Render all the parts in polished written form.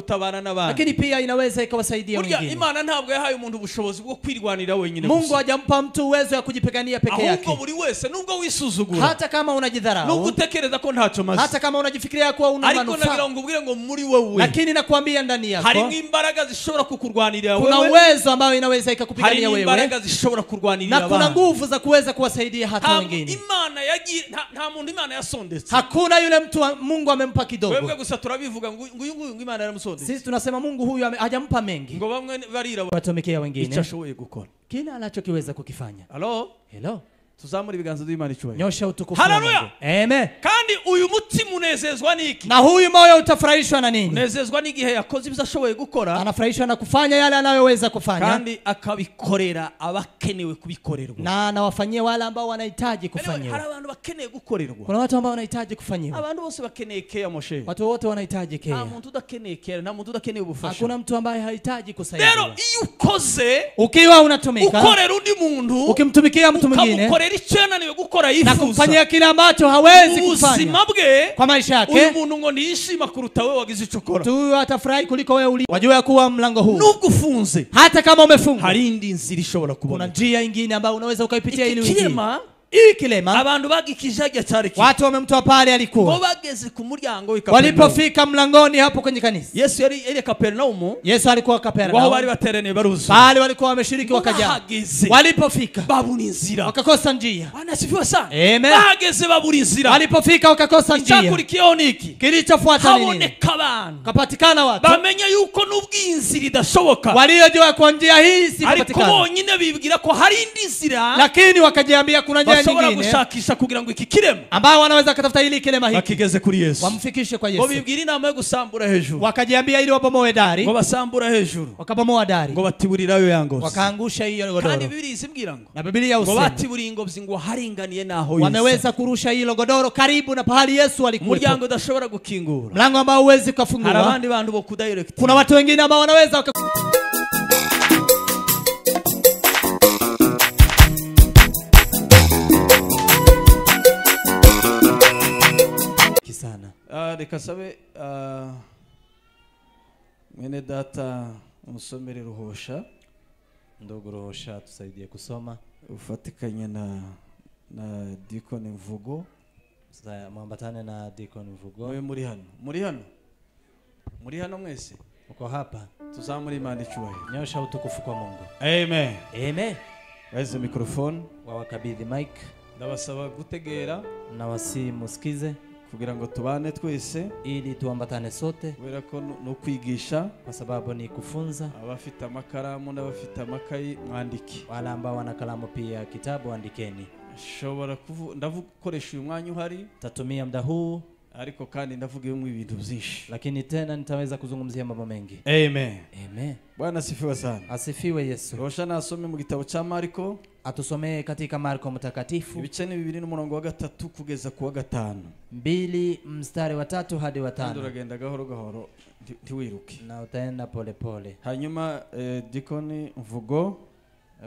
gutabara n'abandi, lakini pia inaweza ikawasaidia wengine. Imana ntabwo yahaye umuntu ubushobozi bwo kwirwanira wenyine. Mungu hajampa mtu uwezo ya kujipigania peke yake. Ahubwo buri wese nubwo wisuzugura, hata kama unajidharau, nubwo utekereza ko ntacyo maze, hata kama unajifikiria kuwa una manufaa, ariko nagira ngo ubwire ngo muri wewe, lakini nakwambia ndani yako hari imbaraga zishobora kukurwanirira wewe, kuna uwezo ambao inaweza ikakupigania wewe, hari imbaraga zishobora kurwanirira na kuna nguvu za kuweza kuwasaidia hata wengine. Imana yagiye nta muntu Imana yasondetse. Hakuna yule mtu Mungu amempa kidogo. Wewe gusa turabivuga ngo uyu nguyu Imana yaramusondetse. Sisi tunasema Mungu huyu hajampa mengi. Ngo bamwe barira watumikia wengine. Icyo ashoboye gukora, kila anachokiweza kukifanya. Hello? Hello. Tuzamura ibiganza by'Imana icyubahiro. Nyosha utukufu. Haleluya. Amen. Kandi uyu mutima unezezwa niki? Na huyu moyo utafurahishwa na nini? Unezezwa n'igihe yakoze ibyo ashoboye gukora. Anafurahishwa na kufanya yale anayoweza kufanya. Kandi akabikorera abakenewe kubikorerwa. Na anawafanyia wale ambao wanahitaji kufanyiwa. Hari abantu bakeneye gukorerwa. Kuna watu ambao wanahitaji kufanyiwa. Abantu bose bakeneye care Moshe. Watu wote wanahitaji care. Nta muntu udakeneye care, nta muntu udakeneye ubufasha. Hakuna mtu ambaye hahitaji kusaidiwa. Rero iyo ukoze, ukiwa unatumika, ukorera undi muntu, ukimtumikia mtu mwingine, na kumfanyia kile ambacho hawezi kufanya kwa maisha yake, uyu muntu ngo nishima kuruta wewe wagize icyo ukora, tu atafurahi kuliko wewe uli. Wajua kuwa mlango huu nubwo ufunze, hata kama umefungwa, hari indi nzira ishobora kubona. Kuna njia nyingine ambayo unaweza ukaipitia ili uingie. Iki kilema abantu bagikije cyari watu wamemtoa pale alikuwa, ngo bageze ku muryango w'i Kapernaumu. Walipofika mlangoni hapo kwenye kanisa, Yesu yari iri Kapernaumu. Yesu alikuwa Kapernaumu, aho bari bateraniye baruzuye, pale walikuwa wameshiriki wakaja. Walipofika babura inzira, wakakosa njia. Bwana asifiwe sana. Amen. Bageze babura inzira, walipofika wakakosa njia. Icyakurikiyeho niki? Kilichofuata nini? Haboneka abantu, kapatikana watu bamenye yuko n'ubwinzira idashoboka, waliojua kwa njia hii sipatikana, ariko bonyine bibwira ko hari indi nzira, lakini wakajiambia kuna njia bashobora gushakisha kugira ngo iki kirema ambao wanaweza kutafuta ili kilema hiki bakigeze kuri Yesu, wamfikishe kwa Yesu. Ngo bibwira inama yo gusambura hejuru, wakajiambia ili wabomoe dari, ngo basambura hejuru, wakabomoa dari, ngo batiburirayo yangozi, wakaangusha hiyo godoro. Kandi Biblia isimbwira ngo, na Biblia ngo usema batiburiye ingobyi ngo haringaniye naho Yesu, wameweza kurusha hilo godoro karibu na pahali Yesu alikuwa. Umuryango udashobora gukingura, mlango ambao huwezi kufungua. Hari abandi bantu bo kudirect. Kuna watu wengine ambao wanaweza sana. Reka sabe mwene data umusomere Ruhosha. Ndugu Ruhosha tusaidie kusoma. Ufatikanye na Deacon Mvugo. Mwambatane na Deacon Mvugo. Mwe muri hano. Muri hano. Muri hano mwese. Uko hapa. Tuzamure Imana icyubahiro. Nyosha utukufu kwa Mungu. Amen. Amen. Weze microphone. Wawakabidhi mic. Ndabasaba gutegera na wasimusikize kugira ngo tubane twese, ili tuambatane sote, kubera ko no kwigisha, kwa sababu ni kufunza. Abafite amakaramu n'abafite amakayi mwandike, wale ambao wana kalamu pia kitabu andikeni. Shobora ndavukoresha uyu mwanya uhari, tatumia muda huu, ariko kandi ndavuga ibintu byinshi, lakini tena nitaweza kuzungumzia mambo mengi. Amen. Amen. Bwana asifiwe sana. Asifiwe Yesu. Rosha nasome mu gitabo cha Marko, atusomee katika Marko mtakatifu ibice ni 2 n'umurongo wa 3 kugeza ku wa 5. 2 mstari wa 3 hadi wa 5. Nduragenda gahoro gahoro ntiwiruke. Na utaenda pole pole. Hanyuma Deacon Mvugo,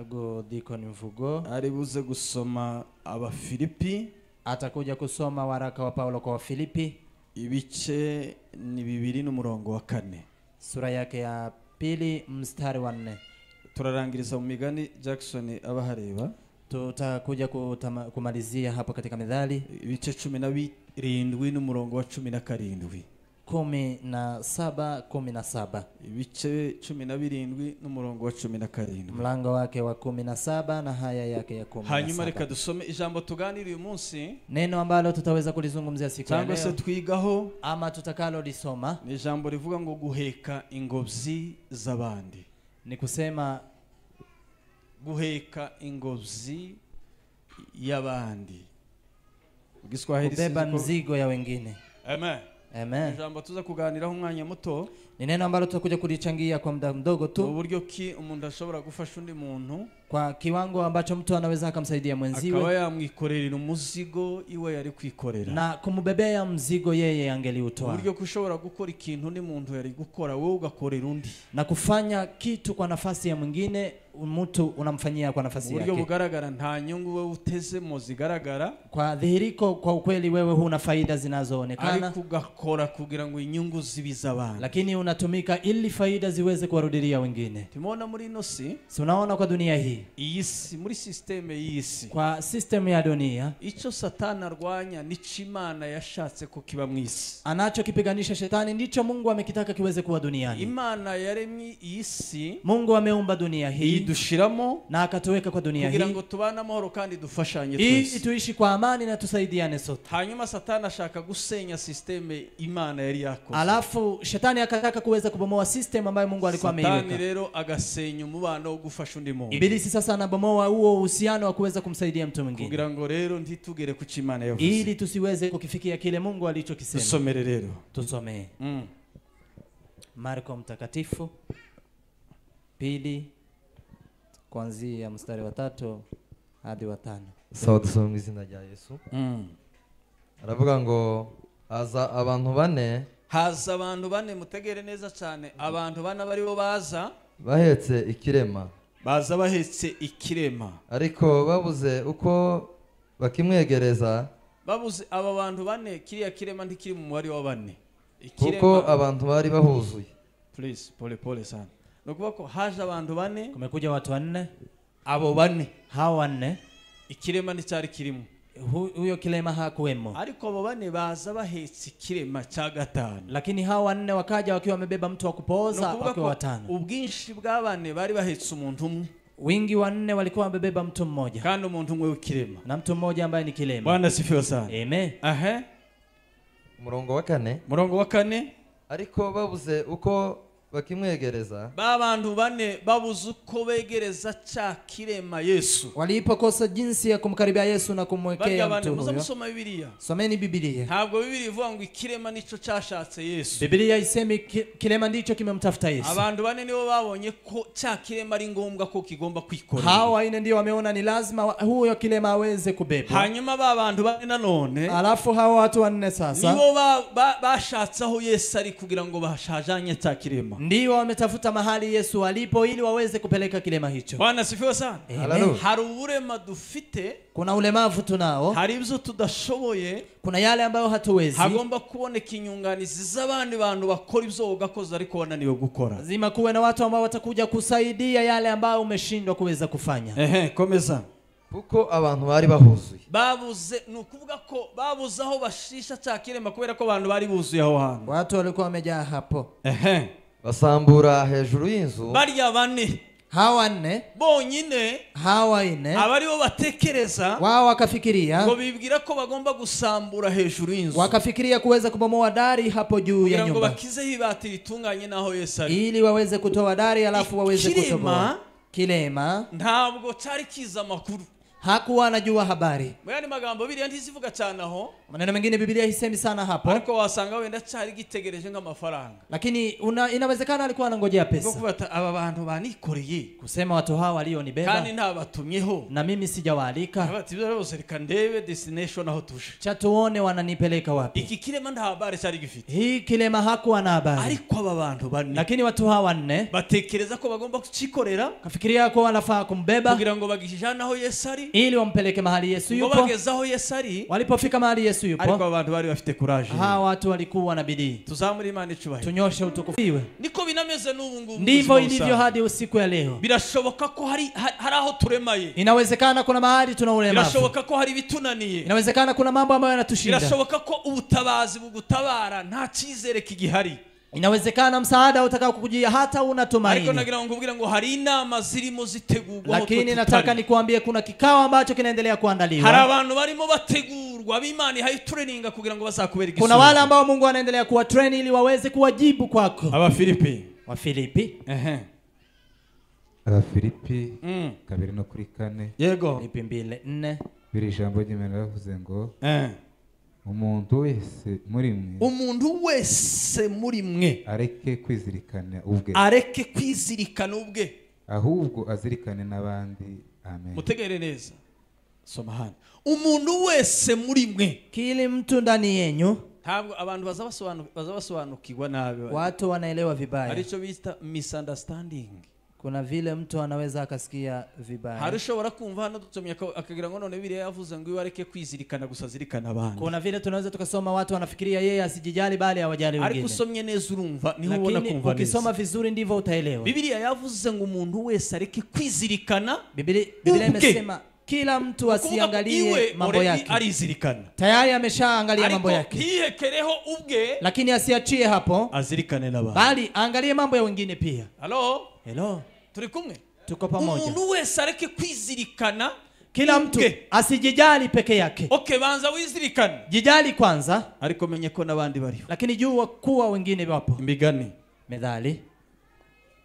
ego Deacon Mvugo ari buze gusoma Abafilipi, atakuja kusoma waraka wa Paulo kwa Wafilipi ibice ni 2 n'umurongo wa 4. Sura yake ya 2 mstari wa 4. Turarangiriza mu migani Jackson abahareba. Tutakuja kumalizia hapo katika Mithali ibice 17 n'umurongo wa 17. 17 17. Ibice 17 n'umurongo wa 17. Mlango wake wa 17 na haya yake ya 17. Hanyuma reka dusome ijambo tuganira uyu munsi, neno ambalo tutaweza kulizungumzia siku ya leo, cyangwa se twigaho ama tutakalolisoma, ni ijambo rivuga ngo guheka ingobyi z'abandi. Ni kusema guheka ingobyi y'abandi. Giswahili kubeba mzigo ya wengine. Amen. Amen. Ijambo tuza kuganiraho umwanya muto, ni neno ambalo tutakuja kulichangia kwa muda mdogo tu. Uburyo ki umuntu ashobora gufasha undi muntu, Kwa kiwango ambacho mtu anaweza akamsaidia mwenziwe, akaba yamwikorera umuzigo iwe yari kwikorera, na kumbebea mzigo yeye angeliutoa. Uburyo kushobora gukora ikintu ni muntu yari gukora wewe ugakorera undi, na kufanya kitu kwa nafasi ya mwingine mtu unamfanyia kwa nafasi yake. Uburyo bugaragara nta nyungu wewe utezemo zigaragara, kwa dhihiriko kwa ukweli wewe huna faida zinazoonekana, ariko ugakora kugira ngo inyungu zibiza abantu, lakini unatumika ili faida ziweze kuwarudilia wengine. Tumeona muri ino si, si unaona kwa dunia hii, iyi si muri system y'isi, kwa system ya dunia, ico Satani arwanya nico Imana yashatse ko kiba mwisi. Anachokipiganisha shetani ndicho Mungu amekitaka kiweze kuwa duniani. Imana yaremye isi, Mungu ameumba dunia hii idushiramo na akatuweka kwa dunia hii kugira ngo tubane amahoro kandi dufashanye twese, ili tuishi kwa amani na tusaidiane sote. Hanyuma Satani ashaka gusenya system Imana yari yakoze. Alafu shetani akataka kuweza kubomoa system ambayo Mungu alikuwa ameiweka. Satani rero agasenya umubano wo gufasha undi muntu. Ibilisi sasa anabomoa huo uhusiano wa kuweza kumsaidia mtu mwingine, kugira ngo rero ntitugere ku Imana yavuze, ili tusiweze kukifikia kile Mungu alichokisema. Tusomere rero, tusomee Marko mtakatifu 2 kuanzia mstari wa 3 hadi wa 5. Sawa, tusome mu izina rya Yesu. Aravuga ngo haza abantu bane, haza abantu bane, mutegere neza cyane, abantu bane bari bo baza bahetse ikirema, baza bahetse ikirema, ariko babuze uko bakimwegereza. Babuze aba bantu bane, kiriya kirema ntikiri mu mubare wa bane, kuko abantu bari bahuzuye. Please, pole pole sana. Nukuvuga ko haje abantu bane, kumekuja watu wanne, abo bane, hao wanne, ikirema nticyari kirimo, huyo kilema hakuwemo, ariko abo bane baza bahetse ikirema cya gatanu, lakini hao wanne wakaja wakiwa wamebeba mtu wa kupooza wakiwa watano. Ubwinshi bw'abane bari bahetse umuntu umwe, wingi wanne walikuwa wamebeba mtu mmoja, kandi umuntu umwe w'ikirema, na mtu mmoja ambaye ni kilema. Bwana sifiwe sana. Amen. Aha. Murongo wa 4. Murongo wa 4. Ariko babuze uko bakimwegereza, ba bantu bane babuze uko begereza cya kirema Yesu. Walipokosa jinsi ya kumkaribia Yesu na kumwekea mtu huyo. Musoma Bibiliya. Someni Bibiliya. Ntabwo Bibiliya ivuga ngo ikirema nico cyashatse Yesu. Bibiliya isemi kilema ndicho kimemtafuta Yesu. Abantu bane nibo babonye ko cya kirema ari ngombwa ko kigomba kwikorera. Hao wanne ndio wameona ni lazima huyo kilema aweze kubebwa. Hanyuma ba bantu bane nanone, alafu hao watu wanne sasa nibo bashatse aho Yesu ari kugira ngo bashajanye cya kirema. Ndio wametafuta mahali Yesu alipo ili waweze kupeleka kilema hicho. Bwana sifiwe sana. Hari uburema dufite, kuna ulemavu tunao, hari ibyo tudashoboye, kuna yale ambayo hatuwezi. Hagomba kuboneka inyunganizi z'abandi bantu bakora ibyo ugakoza ariko wananiwe gukora. Lazima kuwe na watu ambao watakuja kusaidia yale ambayo umeshindwa kuweza kufanya. Komeza. Kuko abantu bari bahuzuye. Babuze, nukuvuga ko babuze aho bashisha cya kirema kubera ko abantu bari buzuye aho hantu. Watu walikuwa wamejaa hapo. Basambura hejuru y'inzu. Barya bane, hawa wanne bonyine, hawa ine, abari bo batekereza, wao wakafikiria ngo bibwira ko bagomba gusambura hejuru y'inzu, wakafikiria kuweza kubomoa dari hapo juu ya nyumba, ngo bakize ibati ritunganye naho Yesu ari, ili waweze kutoa dari alafu waweze kutoboa. Kilema ntabwo cyari kiza amakuru, hakuwa anajua habari. Mu magambo Bibiliya ntizivuga cyane aho. Maneno mengine Biblia hisemi sana hapo. Ariko wasanga wenda cyari gitegereje nk'amafaranga. Lakini inawezekana alikuwa anangojea pesa. Kuko aba bantu banikoreye, kusema watu hawa walionibeba, kandi ntabatumyeho, na mimi sijawaalika. Bati byose reka ndebe destination aho tuje, cha tuone wananipeleka wapi. Iki kirema nta habari cyari gifite. Hii kilema hakuwa na habari. Ariko aba bantu bane, lakini watu hawa wanne batekereza ko bagomba kucikorera, kafikiria ko wanafaa kumbeba kugira ngo bagishijane aho Yesu ari, ili wampeleke mahali Yesu yupo. Bagezaho Yesu ari, walipofika mahali Yesu yupo, ariko abantu bari bafite courage. Hawa watu walikuwa na bidii. Tuzamure Imana icubahiro, tunyoshe utukufu. Niko binameze n'ubu ngubu, ndivyo ilivyo hadi usiku ya leo. Birashoboka ko hari aho turemaye. Inawezekana kuna mahali tuna ulemavu. Birashoboka ko hari bitunaniye. Inawezekana kuna mambo ambayo yanatushinda. Birashoboka ko ubutabazi bugutabara nta cyizere kigihari. Inawezekana msaada utakao kukujia hata una tumaini. Ariko nagira ngo nkubwire ngo hari inama zirimo zitegurwa, lakini nataka nikuambie kuna kikao ambacho kinaendelea kuandaliwa. Hari abantu barimo bategurwa b'Imana ihaye training kugira ngo bazakubere igisubizo. Kuna wale ambao Mungu anaendelea kuwa train ili waweze kuwajibu kwako. Abafilipi. Wafilipi. Abafilipi 2:4. Yego. Filipi 2:4. Biri jambo ry'Imana ravuze ngo umuntu wese muri mwe, umuntu wese muri mwe areke kwizirikana ubwe, areke kwizirikana ubwe. Ahubwo azirikane n'abandi. Amen. Mutegere neza. Soma hano. Umuntu wese muri mwe, kila mtu ndani yenyu. Ntabwo abantu bazabasobanukirwa nabi. Watu wanaelewa vibaya. Arico bita misunderstanding. Kuna vile mtu anaweza akasikia vibaya. Hari ushobora kumva hano dusomye akagira ngo none Bibiliya yavuze ngo iwareke kwizirikana gusa zirikana abandi. Kuna vile tunaweza tukasoma watu wanafikiria yeye asijijali bali hawajali wengine. Ariko usomye neza urumva niho ubona kumva neza. Ukisoma vizuri ndivyo utaelewa. Bibiliya yavuze ngo umuntu wese areke kwizirikana. Biblia imesema kila mtu asiangalie mambo yake. Arizirikana. Tayari ameshaangalia mambo yake. Hihekereho ubwe. Lakini asiachie hapo. Azirikane n'abandi. Bali angalie mambo ya wengine pia. Hello? Hello. Turi kumwe? Tuko pamoja. Umuntu wese areke kwizirikana. Kila mtu asijijali peke yake. Okay, banza wizirikane. Jijali kwanza. Ariko menye ko nabandi bariho. Lakini jua kuwa wengine wapo. Imigani. Methali.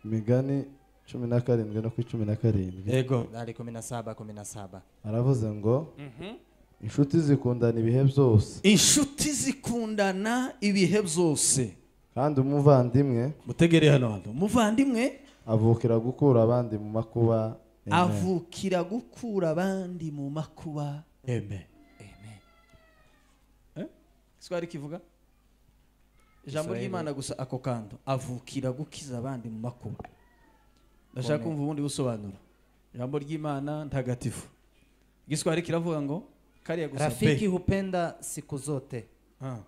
Imigani 17 no 17. Yego. Methali 17:17. Aravuze ngo inshuti zikundana ibihe byose. Inshuti zikundana ibihe byose. Kandi umuvandimwe, mutegere hano hano. Umuvandimwe avukira gukura abandi mu makuba. Avukira gukura abandi mu makuba. Amen. Amen. Swari kivuga? Ijambo ry'Imana gusa ako kanto avukira gukiza abandi mu makuba. Ndashaka kumva ubundi busobanuro. Ijambo ry'Imana ntagatifu. Giswahili kiravuga ngo kariya gusa. Rafiki hupenda siku zote.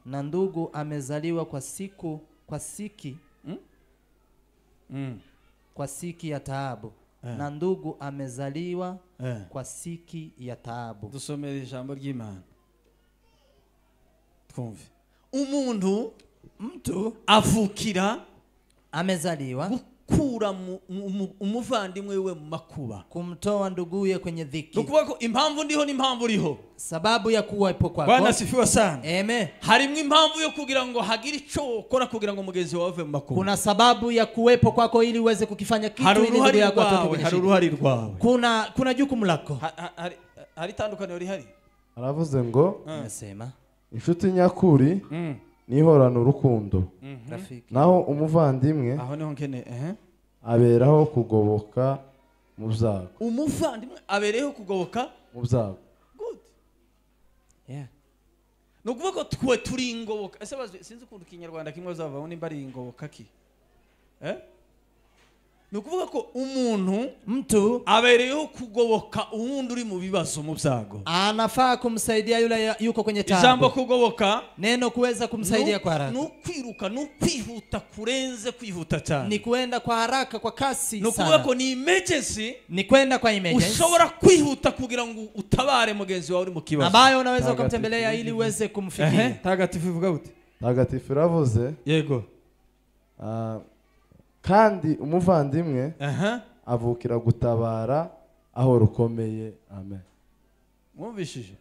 Na ndugu amezaliwa kwa siku kwa siki. Kwa siki ya taabu. Na ndugu amezaliwa kwa siki ya taabu. Dusomere ijambo ry'Imana. Twumve. Umuntu mtu avukira amezaliwa gukura umuvandimwe we mu makuba, kumtoa nduguye kwenye dhiki. Nukuvuga ko impamvu ndiho n'impamvu uriho. Sababu ya kuwepo kwako. Bwana sifiwe sana. Amen. Harimo impamvu yo kugira ngo hagire ico ukora kugira ngo mugenzi wawe ave mu makuba. Kuna sababu ya kuwepo kwako ili uweze kukifanya kitu ili ndugu yako atoke kwenye shida. Hari uruhari rwawe. Kuna jukumu lako. Hari tandukaniro rihari. Aravuze ngo nasema inshuti nyakuri nihorana urukundo. Rafiki. Naho umuvandimwe aho niho nkene aberaho kugoboka mu byago. Umuvandimwe abereho kugoboka mu byago. Good. Yeah. Nukuvuga ko twe turi ingoboka. Ese bazi sinzi ukuntu Kinyarwanda kimwe bazavaho nimba ari ingoboka ki? Nukuvuga ko umuntu mtu abereyeho kugoboka uwundi uri mu bibazo mu byago. Anafaa kumsaidia yule yuko kwenye taabu. Ijambo kugoboka, neno kuweza kumsaidia kwa haraka. Nukwiruka, nukwihuta kurenze kwihuta cyane. Ni kuenda kwa haraka kwa kasi sana. Nukuvuga ko ni emergency, ni kwenda kwa emergency. Ushobora kwihuta kugira ngo utabare mugenzi wawe uri mu kibazo. Ambayo unaweza ukamtembelea ili uweze kumfikia. Tagatifu ivuga gute? Tagatifu iravuze. Yego. Kandi umuvandimwe avukira gutabara aho rukomeye. Amen. Mwumvishije?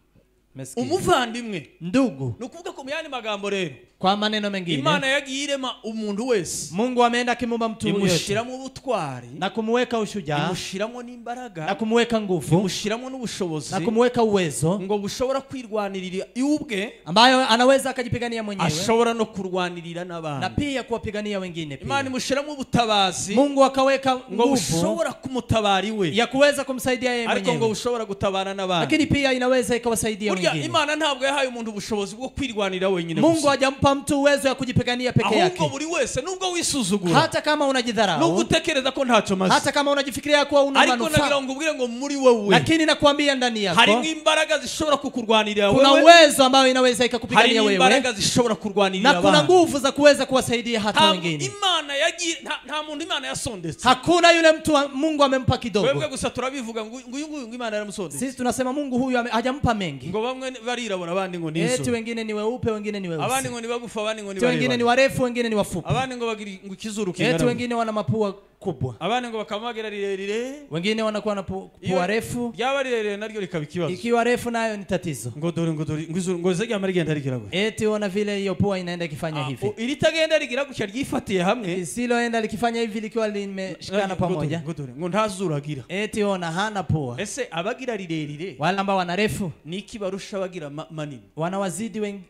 Umuvandimwe, ndugu. Nukuvuga ko muyandi magambo rero, kwa maneno mengine, Imana yagiye irema umuntu wese. Mungu ameenda kimumba mtu yote, imushiramo ubutwari na kumuweka ushujaa, imushiramo n'imbaraga na kumuweka nguvu, imushiramo n'ubushobozi na kumuweka uwezo, ngo bushobora kwirwanirira iubwe, ambayo anaweza akajipigania mwenyewe, ashobora no kurwanirira n'abandi, na pia kuwapigania wengine pia. Imana imushiramo ubutabazi, Mungu akaweka ngo bushobora kumutabara iwe, ya kuweza kumsaidia yeye mwenyewe, ariko ngo bushobora gutabara n'abandi, lakini pia inaweza ikawasaidia wengine. Imana ntabwo yahaye umuntu ubushobozi bwo kwirwanira wenyine. Mungu hajampa mtu uwezo ya kujipigania peke yake. Ahubwo buri wese nubwo wisuzugura, hata kama unajidharau, nubwo utekereza ko ntacyo maze, hata kama unajifikiria kuwa una manufaa, ariko nagira ngo ubwire ngo muri wewe, lakini nakwambia ndani yako harimo imbaraga zishobora kukurwanirira wewe, kuna uwezo ambao inaweza ikakupigania wewe, harimo imbaraga zishobora kurwanirira na kuna nguvu za kuweza kuwasaidia hata wengine. Imana yagiye nta muntu Imana yasondetse. Hakuna yule mtu Mungu amempa kidogo. Wewe gusa turabivuga ngo uyu nguyu Imana yaramusondetse. Sisi tunasema Mungu huyu hajampa mengi. Ngo bamwe barirabura abandi ngo ni inzobe. Eti wengine ni weupe wengine ni weusi. Abandi ngo ni bagufa abandi ngo ni barebare. Wengine ni warefu wengine ni wafupi. Abandi ngo bagira ngo ikizuru kingana. Eti wengine wana mapua kubwa. Abandi ngo bakamagera rirerire. Wengine wanakuwa na pua refu. Ryaba rirerire naryo likaba ikibazo. Ikiwa refu nayo ni tatizo. Ngo dore ngo dore ngo izuru ngo zege amarigenda rigira gutya. Eti ona vile hiyo pua inaenda ikifanya hivi. Iritagenda rigira gutya ryifatiye hamwe. Isiloenda likifanya hivi likiwa limeshikana pamoja. Ngo dore ngo ntazuragira. Eti ona hana pua. Ese abagira rirerire wale ambao wana refu niki barusha bagira manini? Wanawazidi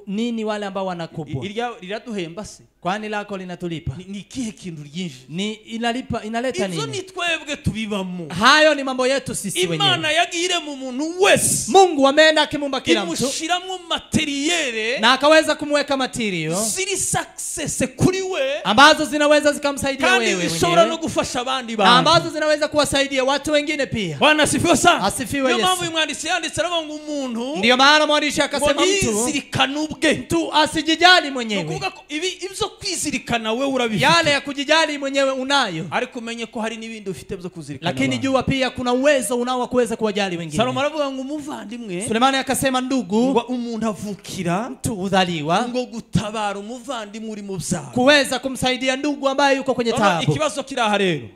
nini wale ambao wana kubwa? Irya riraduhemba se? Kwani lako linatulipa? Ni ikihe kintu ryinjiza? Ni inalipa, inaleta Ibyo nini? ni twebwe tubibamo. Hayo ni mambo yetu sisi wenyewe. Imana yagiye mu muntu wese. Mungu ameenda akimuumba kila mtu. Imushiramwo materiyere na akaweza kumweka material ziri success kuri we, ambazo zinaweza zikamsaidia kandi wewe zishobora no mwenyewe, gufasha abandi na bantu, ambazo zinaweza kuwasaidia watu wengine pia. Bwana asifiwe sana. Asifiwe Niyo Yesu. mpamvu uyu mwanditsi yanditse aravuga ngo umuntu, Ndiyo maana mwandishi akasema ngo mtu yizirikane ubwe. mtu asijijali mwenyewe. Nukuvuga ko ibi ibyo kwizirikana wewe urabifite. Yale ya kujijali mwenyewe unayo. Ariko umenye ko hari n'ibindi ufite byo kuzirikana. Lakini jua pia kuna uwezo unao wa kuweza kuwajali wengine. Salomo aravuga ngo umuvandimwe, Sulemani akasema ndugu, ngo umuntu avukira mtu udhaliwa ngo gutabara umuvandimwe uri mu byago, kuweza kumsaidia ndugu ambaye yuko kwenye taabu. Ikibazo kiri aha rero.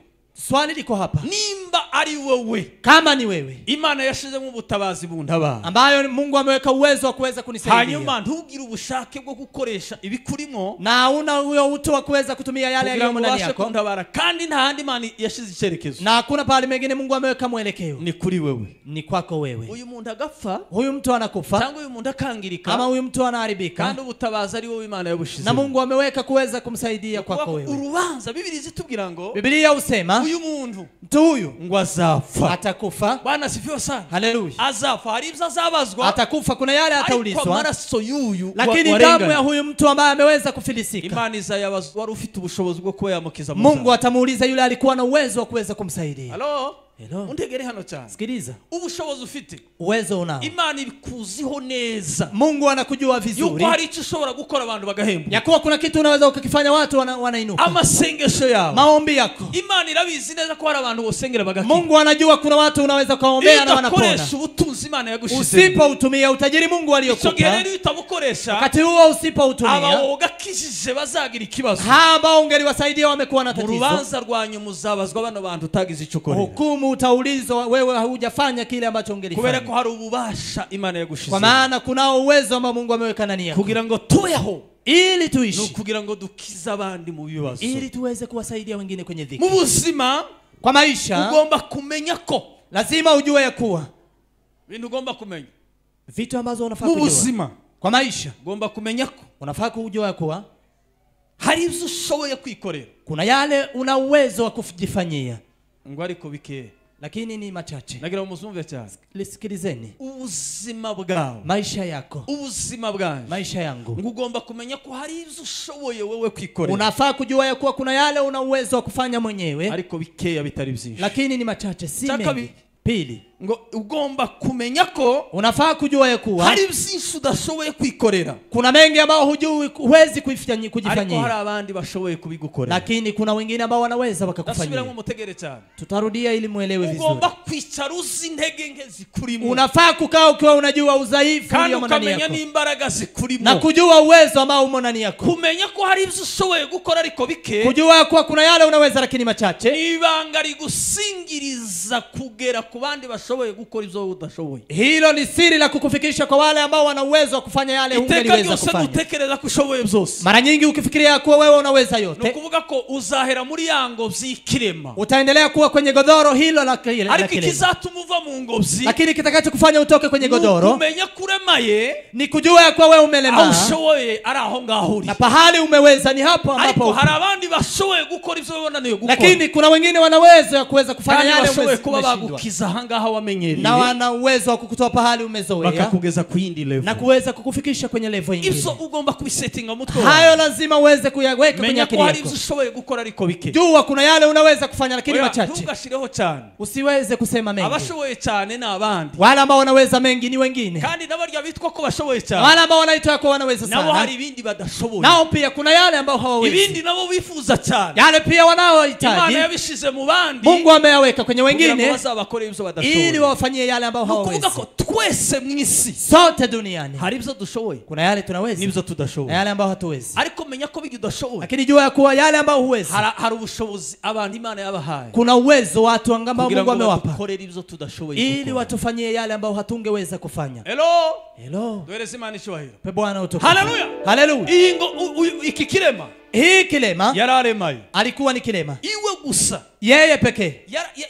Swali liko hapa. Nimba ari wewe, kama ni wewe, Imana yashizemo ubutabazi buntabara, ambayo Mungu ameweka uwezo wa kuweza kunisaidia, hanyuma ntugire ubushake bwo gukoresha ibikurimo, na una huyo utu wa kuweza kutumia yale yaliyo ndani yako kuntabara, kandi nta handi Imana yashize icyerekezo, na hakuna pahali mengine Mungu ameweka mwelekeo, ni kuri wewe, ni kwako wewe. Uyu muntu agapfa, huyu mtu anakufa, cyangwa uyu muntu akangirika, ama huyu mtu anaharibika, kandi ubutabazi ari wowe Imana yabushize, na Mungu ameweka kuweza kumsaidia kwako wewe. Urubanza Biblia zitubwira ngo, Biblia usema uyu muntu, mtu huyu ngo azapfa, atakufa. Bwana asifiwe sana. Haleluya. Azapfa, hari ibyo azabazwa, atakufa, kuna yale ataulizwa, ariko amaraso y'uyu, lakini damu ya huyu mtu ambaye ameweza kufilisika, Imana izayabazwa wari ufite ubushobozi bwo kuba yamukiza. Mungu atamuuliza yule alikuwa na uwezo wa kuweza kumsaidia. Hello? Hello. Untegere hano cyane. Sikiliza. Ubushobozi ufite, uwezo unao, Imana ibikuziho neza. Mungu anakujua vizuri. Yuko hari icyo ushobora gukora abantu bagahembuka, ya kuwa kuna kitu unaweza ukakifanya watu wanainuka. Amasengesho yawe, maombi yako, Imana irabizi neza ko hari abantu bosengera bagakira. Mungu anajua kuna watu unaweza kuombea na wanapona. Udakoresha ubutunzi Imana yagushize, usipoutumia utajiri Mungu aliyokupa, icyo gihe rero utabukoresha, wakati huo usipoutumia, abawogakijije bazagira ikibazo. Haba ungeliwasaidia wamekuwa na tatizo. Urubanza rwanyu muzabazwa bano bantu utagize icyo ukora. Hukumu utaulizwa wewe hujafanya kile ambacho ungelifanya. Kubera ko hari ububasha Imana yagushize, kwa maana kunao uwezo ambao Mungu ameweka ndani yako, kugira ngo tubeho, ili tuishi, no kugira ngo dukize abandi mu bibazo, ili tuweze kuwasaidia wengine kwenye dhiki. Mu buzima, kwa maisha, ugomba kumenya ko, lazima ujue ya kuwa bintu ugomba kumenya, vitu ambazo unafaa kujua mu buzima, kwa maisha ugomba kumenya ko, unafaa kujua ya kuwa hari ibyo ushoboye kwikorera, kuna yale una uwezo wa kujifanyia, ngo ariko bike, lakini ni machache. Nagira muzumve cyane. Lisikilizeni. Ubuzima bwawe, maisha yako, ubuzima bwanjye, maisha yangu, ngo ugomba kumenya ko hari ibyo ushoboye wewe kwikorera. Unafaa kujua ya kuwa kuna yale una uwezo wa kufanya mwenyewe, ariko bikeya bitari byinshi, lakini ni machache, si mengi. Pili, ngo ugomba kumenya ko, unafaa kujua ya kuwa hari byinshi udashoboye kwikorera, kuna mengi ambayo hujui, huwezi kujifanyia, ariko hari abandi bashoboye kubigukorera, lakini kuna wengine ambao wanaweza wakakufanyia. Ndasubiramo mutegere cyane. Tutarudia ili muelewe vizuri. Ugomba kwicara uzi intege nke zikurimo. Unafaa kukaa ukiwa unajua udhaifu ulio ndani yako, kandi ukamenya n'imbaraga zikurimo, na kujua uwezo ambao umo ndani yako, kumenya ko hari ibyo ushoboye gukora ariko bike, kujua kuwa kuna yale unaweza lakini machache. Ibanga rigusingiriza kugera ku bandi bashoboye gukora ibyo udashoboye. Hilo ni siri la kukufikisha kwa wale ambao wana uwezo wa kufanya yale hungeliweza kufanya. Utekereza ko ushoboye byose. Mara nyingi ukifikiria kuwa wewe unaweza yote, nukuvuga ko uzahera muri ya ngobyi y'ikirema, utaendelea kuwa kwenye godoro hilo la kilema. Ariko ikizatuma uva mu ngobyi, lakini kitakachokufanya utoke kwenye godoro, kumenya kuremaye, ni kujua ya kuwa wewe umelemaa, ushoboye ari aho ngaho uri, na pahali umeweza ni hapo ambapo. Ariko hari abandi bashoboye gukora ibyo wananiwe gukora, lakini kuna wengine wanaweza kuweza kufanya yale umeshoboye kuba bagukiza ahangaha wamenyereye, na wana uwezo wa kukutoa pahali umezoea, bakakugeza ku yindi level, na kuweza kukufikisha kwenye level nyingine. Ibyo ugomba kubisettinga mutwe wawe. Hayo lazima uweze kuyaweka kwenye akili yako. Menya ushoboye gukora ariko bike. Jua kuna yale unaweza kufanya lakini machache. Ntugashireho cyane. Usiweze kusema mengi. Abashoboye cyane ni abandi. Wale ambao wanaweza mengi ni wengine. Kandi nabarya bitwa ko bashoboye cyane. Wale ambao wanaitwa kwa wanaweza sana. Nabo hari ibindi badashoboye. Nao pia kuna yale ambao hawawezi. Ibindi nabo bifuza cyane. Yale pia wanaohitaji. Imana yabishize mu bandi. Mungu ameyaweka kwenye wengine, bazabakore ibyo badashoboye, ili wawafanyie yale ambao hawawezi. Nukuvuga ko twese mu isi, sote duniani, hari ibyo dushoboye, kuna yale tunaweza n'ibyo tudashoboye, na yale ambao hatuwezi. Ariko menya ko ibyo udashoboye, lakini jua ya kuwa yale ambao huwezi, hari ubushobozi abantu Imana yabahaye, kuna uwezo watu ambao Mungu amewapa, kukorera ibyo tudashoboye, ili watufanyie yale ambao hatungeweza kufanya. Hello, hello, duhereze Imana icyubahiro. Pe Bwana utukufu. Haleluya, haleluya. Iyi ngo iki kirema, hii kilema yararemaye, alikuwa ni kilema, iwe gusa Yeye pekee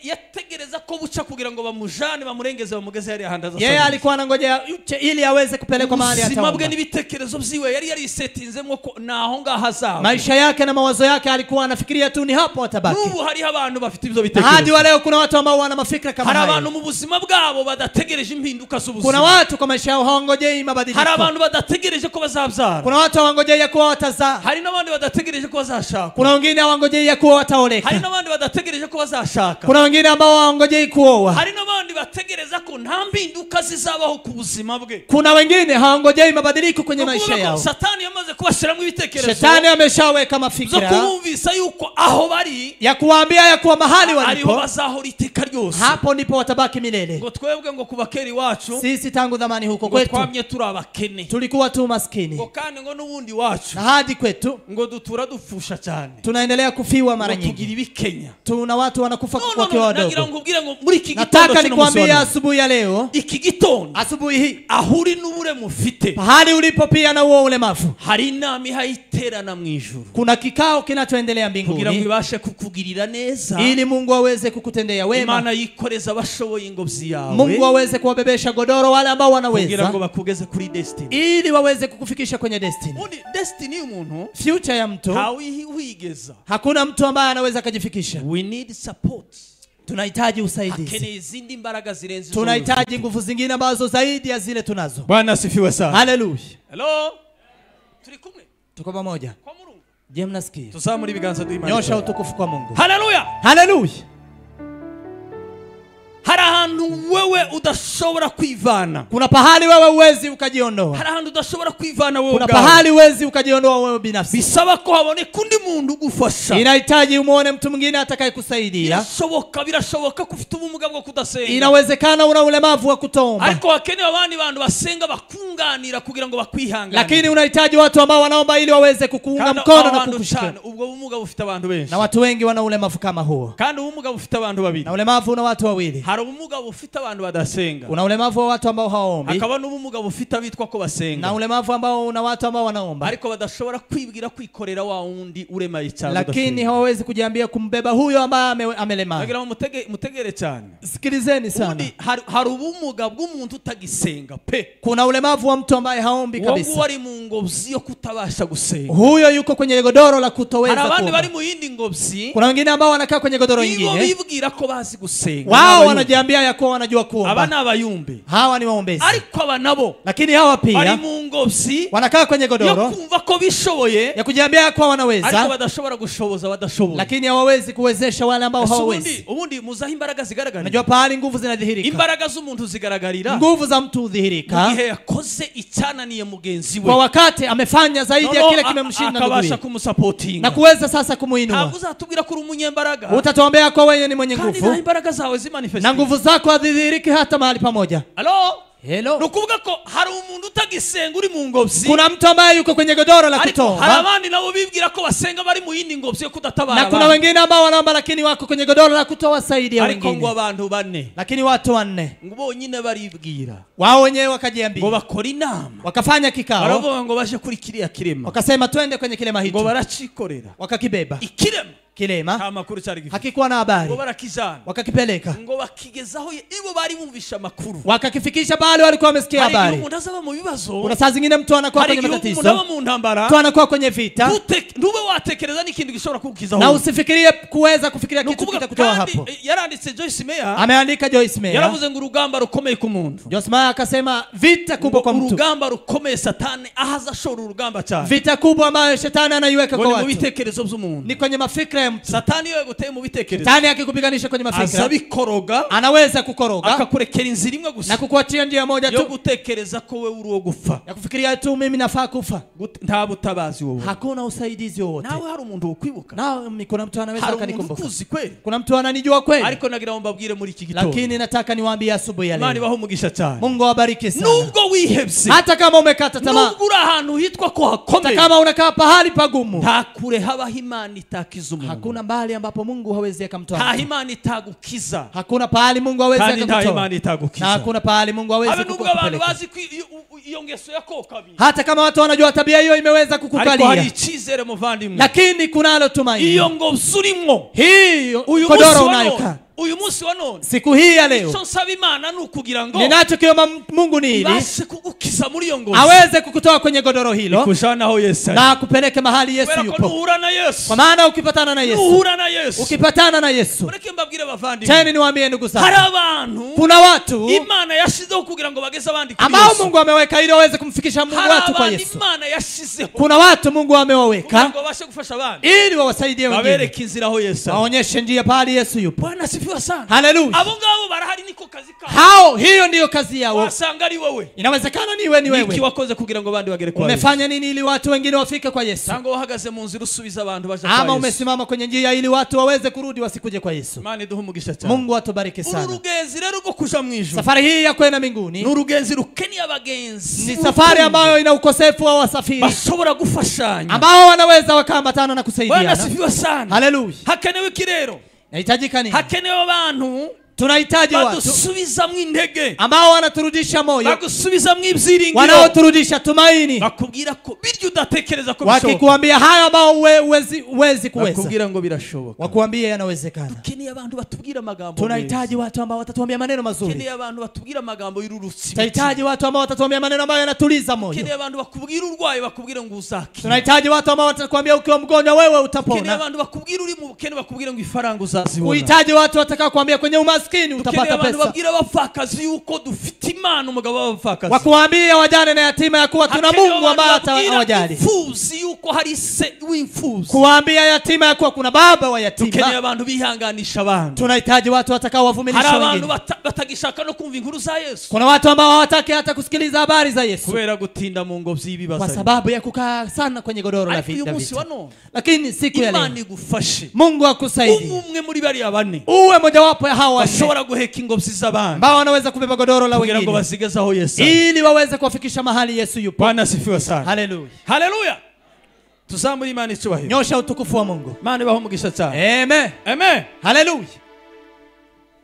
yategereza ko buca kugira ngo bamujane bamurengeze bamugeze yari ahandaza. Yeye alikuwa anangojea ili aweze kupelekwa mahali Ubuzima bwe ataomba. n'ibitekerezo byiwe yari yarisetinzemo ko naho ngaho azaba. Maisha yake na mawazo yake alikuwa anafikiria tu ni hapo atabaki. N'ubu hariho abantu bafite ibyo Hadi bitekerezo. wa leo kuna watu ambao wana mafikra kama Hari hayo. abantu mu buzima bwabo badategereje impinduka Kuna z'ubuzima. watu kwa maisha yao hawangojei mabadiliko. Hari abantu badategereje ko bazabyara. Kuna watu hawangojei ya kuwa watazaa. Hari n'abandi badategereje ko bazashaka. Kuna wengine hawangojei ya kuwa wataoleka. Hari n'abandi badategereje ko bazashaka. Kuna wengine ambao hawangojei kuoa. Hari n'abandi bategereza ko nta mpinduka zizabaho ku buzima bwe. Kuna wengine hawangojei mabadiliko kwenye Ni ukuvuga maisha ko yao. Satani yamaze kubashiramo ibitekerezo Shetani ameshaweka zo mafikra kubumvisa yuko aho bari ya kuwaambia ya kuwa mahali ariho walipo bazahora iteka ryose. hapo ndipo watabaki milele. Ngo twebwe ngo kuva kera iwacu Sisi tangu zamani huko ngo kwetu twamye turi abakene. tulikuwa tu maskini, Ngo kandi ngo n'ubundi iwacu na hadi kwetu ngo dutura dupfusha cyane. tunaendelea kufiwa mara Ngo tugira nyingi. ibikenya. Tuna watu wanakufa No, no, wakiwa no, nagira wadogo. ngo ubwire ngo muri iki gitondo Nataka kino munsi wa nikwambie none. asubuhi ya leo, Iki gitondo asubuhi hii, aho uri n'uburema ufite pahali ulipo pia na huo ulemavu, hari inama ihayiterana mu ijuru kuna kikao kinachoendelea kugira ngo mbinguni ibashe kukugirira neza, ili Mungu aweze kukutendea wema. Imana yikoreza abashoboye ingobyi yawe, Mungu aweze kuwabebesha godoro wale ambao kugira wanaweza, ngo bakugeze kuri destiny. ili waweze kukufikisha kwenye destiny. Ubundi destiny y'umuntu Future ya mtu, ntawe uyigeza. hakuna mtu ambaye anaweza akajifikisha. We need support. Tunahitaji usaidizi, Hakeneye izindi mbaraga zirenze izo. tunahitaji nguvu zingine ambazo zaidi ya zile tunazo. Bwana asifiwe sana. Haleluya, Hello, turi kumwe? Tuko pamoja. Kwa murumva? Je, mnasikia? Tuzamura ibiganza duhe Imana. Nyosha utukufu kwa Mungu. Haleluya. Haleluya. Hari ahantu wewe udashobora kwivana. Kuna pahali wewe huwezi ukajiondoa. Hari ahantu udashobora kwivana wewe Kuna ubwawe. pahali huwezi ukajiondoa wewe binafsi. Bisaba ko haboneka undi muntu ugufasha. Inahitaji umuone mtu mwingine atakayekusaidia. Birashoboka, birashoboka ko ufite ubumuga bwo kudasenga, Inawezekana una ulemavu wa kutoomba, ariko hakenewe abandi bantu basenga bakunganira kugira ngo bakwihanganire. Lakini unahitaji watu ambao wanaomba ili waweze kukuunga Kandi mkono aho na hantu kukushika. cyane ubwo bumuga bufite abantu benshi. Na watu wengi wana ulemavu kama huo, Kandi ubumuga bufite abantu babiri. Na ulemavu una watu wawili. Hari ubumuga bufite abantu badasenga, Una ulemavu wa watu ambao hawaombi, hakaba n'ubumuga bufite abitwa ko basenga, na ulemavu ambao una watu ambao wanaomba, ariko badashobora kwibwira kwikorera wa wundi uremaye cyane lakini udasenga. hawawezi kujiambia kumbeba huyo ambaye amelemaa. Ndagira ngo mutegere cyane. Sikilizeni sana, Ubundi hari ubumuga bw'umuntu utagisenga pe. Kuna ulemavu wa mtu ambaye haombi Uwo nguwo kabisa. ari mu ngobyi yo kutabasha gusenga. Huyo yuko kwenye godoro la Hari kutoweza abandi kuomba. bari mu yindi ngobyi, Kuna wengine ambao wanakaa kwenye godoro ibo nyingine, bibwira ko bazi gusenga. wao N'abayumbe. wanajiambia ya kuwa wanajua Aba kuomba. ni abayumbe. Hawa ni waombezi, Ariko aba nabo lakini hawa bari pia mu ngobyi wanakaa kwenye yo godoro kumva ko bishoboye, ya kujiambia ya kuwa ariko wanaweza, badashobora gushoboza badashoboye. Lakini hawawezi kuwezesha wale ambao Ese hawawezi. ubundi muzaho imbaraga zigaragarira? Unajua pahali nguvu zinadhihirika, Imbaraga z'umuntu zigaragarira nguvu za mtu mu hudhihirika gihe yakoze icyananiye mugenzi we, kwa wakati amefanya zaidi ya Noneho kile kimemshinda akabasha nduguye kumusapotinga. Na kuweza sasa kumuinua. Ntabwo uzatubwira ko uri umunyembaraga Utatuambia kwa wewe ni mwenye kandi nguvu nta imbaraga zawe zimanifestinga. Na nguvu zako hazidhihiriki hata mahali pamoja. Alo. Hello. Ni ukuvuga ko hari umuntu utagisenga uri mu ngobyi, Kuna mtu ambaye yuko kwenye godoro la ariko hari kutoomba, abandi nabo bibwira ko basenga bari mu yindi ngobyi yo kudatabara na kuna abandi. wengine ambao wanaomba lakini wako kwenye godoro la kutowasaidia Ariko ngo wengine. abantu bane Lakini watu wanne ngo bonyine baribwira wao wenyewe ngo wakajiambia, bakora inama, wakafanya kikao, baravuga ngo baje kuri kiriya kirema, wakasema twende kwenye kilema ngo hicho, baracikorera. Wakakibeba Ikirema kilema, nta makuru cyari gifite, hakikuwa na habari, ngo barakijana, wakakipeleka, ngo bakigezaho ibo bari bumvisha amakuru. Wakakifikisha pale walikuwa wamesikia Hari igihe habari. umuntu azaba mu bibazo, Kuna saa zingine mtu anakuwa hari kwenye igihe umuntu aba matatizo, mu ntambara, mtu anakuwa kwenye vita, ntube watekereza n'ikintu gishobora kugukiza na aho. usifikirie kuweza kufikiria Ni kitu ukuvuga kitakutoa kandi hapo. yaranditse Joyce Meyer, Ameandika Joyce Meyer. Yaravuze ngo urugamba rukomeye ku muntu, Joyce Meyer akasema vita kubwa kwa mtu, urugamba rukomeye Satani aho aza ashora urugamba cyane, vita kubwa ambayo shetani anaiweka ngo kwa ni mu watu bitekerezo by'umuntu. Ni kwenye mafikra ya mtu. Satani iyo yaguteye mu bitekerezo, Shetani akikupiganisha kwenye aza mafikra abikoroga, anaweza kukoroga akakurekera inzira imwe gusa na kukuachia njia moja yo tu gutekereza ko wewe uri uwo gupfa, ya kufikiria tu mimi nafaa kufa. Nta butabazi wowe. Hakuna usaidizi wowote. Nawe hari umuntu wokwibuka? Na kuna mtu anaweza Hari umuntu akanikumbuka? ukuzi kweli? Kuna mtu ananijua kweli? Ariko nagira ngo mbabwire muri iki gitondo, Lakini nataka niwaambie asubuhi ya Imana leo, ibahe umugisha cyane. Mungu awabariki sana. Nubwo wihebye, Hata kama umekata tamaa, nubwo uri ahantu hitwa ko hata hakomeye, kama unakaa pahali pagumu, nta kure habaho Imana itakiza umuntu. Hakuna mbali ambapo Mungu hawezi akamtoa. Nta Imana itagukiza. Hakuna pahali Mungu hawezi akamtoa. Imana Na hakuna pahali Mungu hawezi kukupeleka. Hata kama watu wanajua tabia hiyo imeweza kukukalia, lakini kunalo tumaini. Iyo ngobyi urimo, hiyo kodoro unayokaa uyu munsi wa none, siku hii ya leo, icyo nsaba Imana ni ukugira ngo ninachokiomba Mungu ni hili, ibashe kugukiza muri iyo ngozi, aweze kukutoa kwenye godoro hilo ikujana aho Yesu na akupeleke mahali Yesu yupo. Nuhura na Yesu, kwa maana ukipatana na Yesu, nuhura na Yesu, ukipatana na Yesu. Mureke mbabwire bavandimwe, tena niwaambie ndugu zangu, hari abantu, kuna watu Imana yashizeho kugira ngo bageze abandi kuri ambao Yesu, Mungu ameweka ili waweze kumfikisha Mungu watu kwa Yesu. Imana yashizeho, kuna watu Mungu amewaweka kugira ngo babashe gufasha abandi, ili wawasaidie wengine, babereke inzira aho Yesu, waonyeshe njia pale Yesu yupo. Bwana asifiwe sana. Haleluya. Abo ngabo barahari, niko kazi kao. Hao, hiyo ndiyo kazi yao. Wasanga ari wewe. Inawezekana ni wewe, ni wewe. Niki wakoze kugira ngo bandi bagere kwa Yesu? Umefanya nini ili watu wengine wafike kwa Yesu? Tango wahagaze mu nzira usubiza abantu baje kwa Yesu. Ama umesimama kwenye njia ili watu waweze kurudi wasikuje kwa Yesu. Imana iduhe umugisha cyane. Mungu atubariki sana. Uru rugenzi rero rwo kuja mu ijuru, safari hii ya kwenda mbinguni, ni urugenzi rukeniye abagenzi, ni safari ambayo ina ukosefu wa wasafiri bashobora gufashanya, ambao wanaweza wakaambatana na kusaidiana. Bwana asifiwe sana. Haleluya. Hakenewe iki rero? Nahitajika nini? Hakenewe abantu, tunahitaji watu badusubizamwo intege, ambao wanaturudisha moyo, bagusubizamwo ibyiringiro, wanaoturudisha tumaini, bakubwira ko biryo udatekereza ko bishoboka, wakikuambia hayo ambao huwezi kuweza, bakubwira ngo birashoboka, wakuambia yanawezekana. Dukeneye abantu batubwira amagambo, tunahitaji watu ambao watatuambia maneno mazuri, dukeneye abantu batubwira amagambo y'ururutsi, tunahitaji watu ambao watatuambia maneno ambayo yanatuliza moyo, dukeneye abantu bakubwira urwaye bakubwira ngo uzakira, tunahitaji watu ambao watakwambia ukiwa mgonjwa wewe utapona, dukeneye abantu bakubwira uri mu bukene bakubwira ngo ifaranga uzazibona, uhitaji watu watakao kuambia kwenye umaskini utapata pesa, babwira abapfakazi yuko dufite Imana umugabo w'abapfakazi, wakuambia wajane na yatima ya kuwa tuna Mungu ambaye atawajali, imfuvyi yuko hari se w'imfuvyi, kuambia yatima ya kuwa kuna baba wa yatima. Dukeneye abantu bihanganisha abantu, tunahitaji watu watakao wavumilisha wengine. Hari abantu batagishaka no kumva inkuru za Yesu, kuna watu ambao hawataki hata kusikiliza habari za Yesu kubera gutinda mu ngobyi y'ibibazo, kwa sababu ya kukaa sana kwenye godoro la vita. Lakini siku ya leo Imana igufashe, Mungu akusaidie, umwe muri bariya bane, uwe mojawapo ya hawa bashobora guheka ingobyi z'abandi, ambao wanaweza kubeba godoro la wengine kugira ngo basigeze aho Yesu, ili waweze kuwafikisha mahali Yesu yupo. Bwana asifiwe sana. Haleluya. Haleluya. Tuzamure Imana icyubahiro. Nyosha utukufu wa Mungu. Imana ibahe umugisha cyane. Amen. Amen. Haleluya.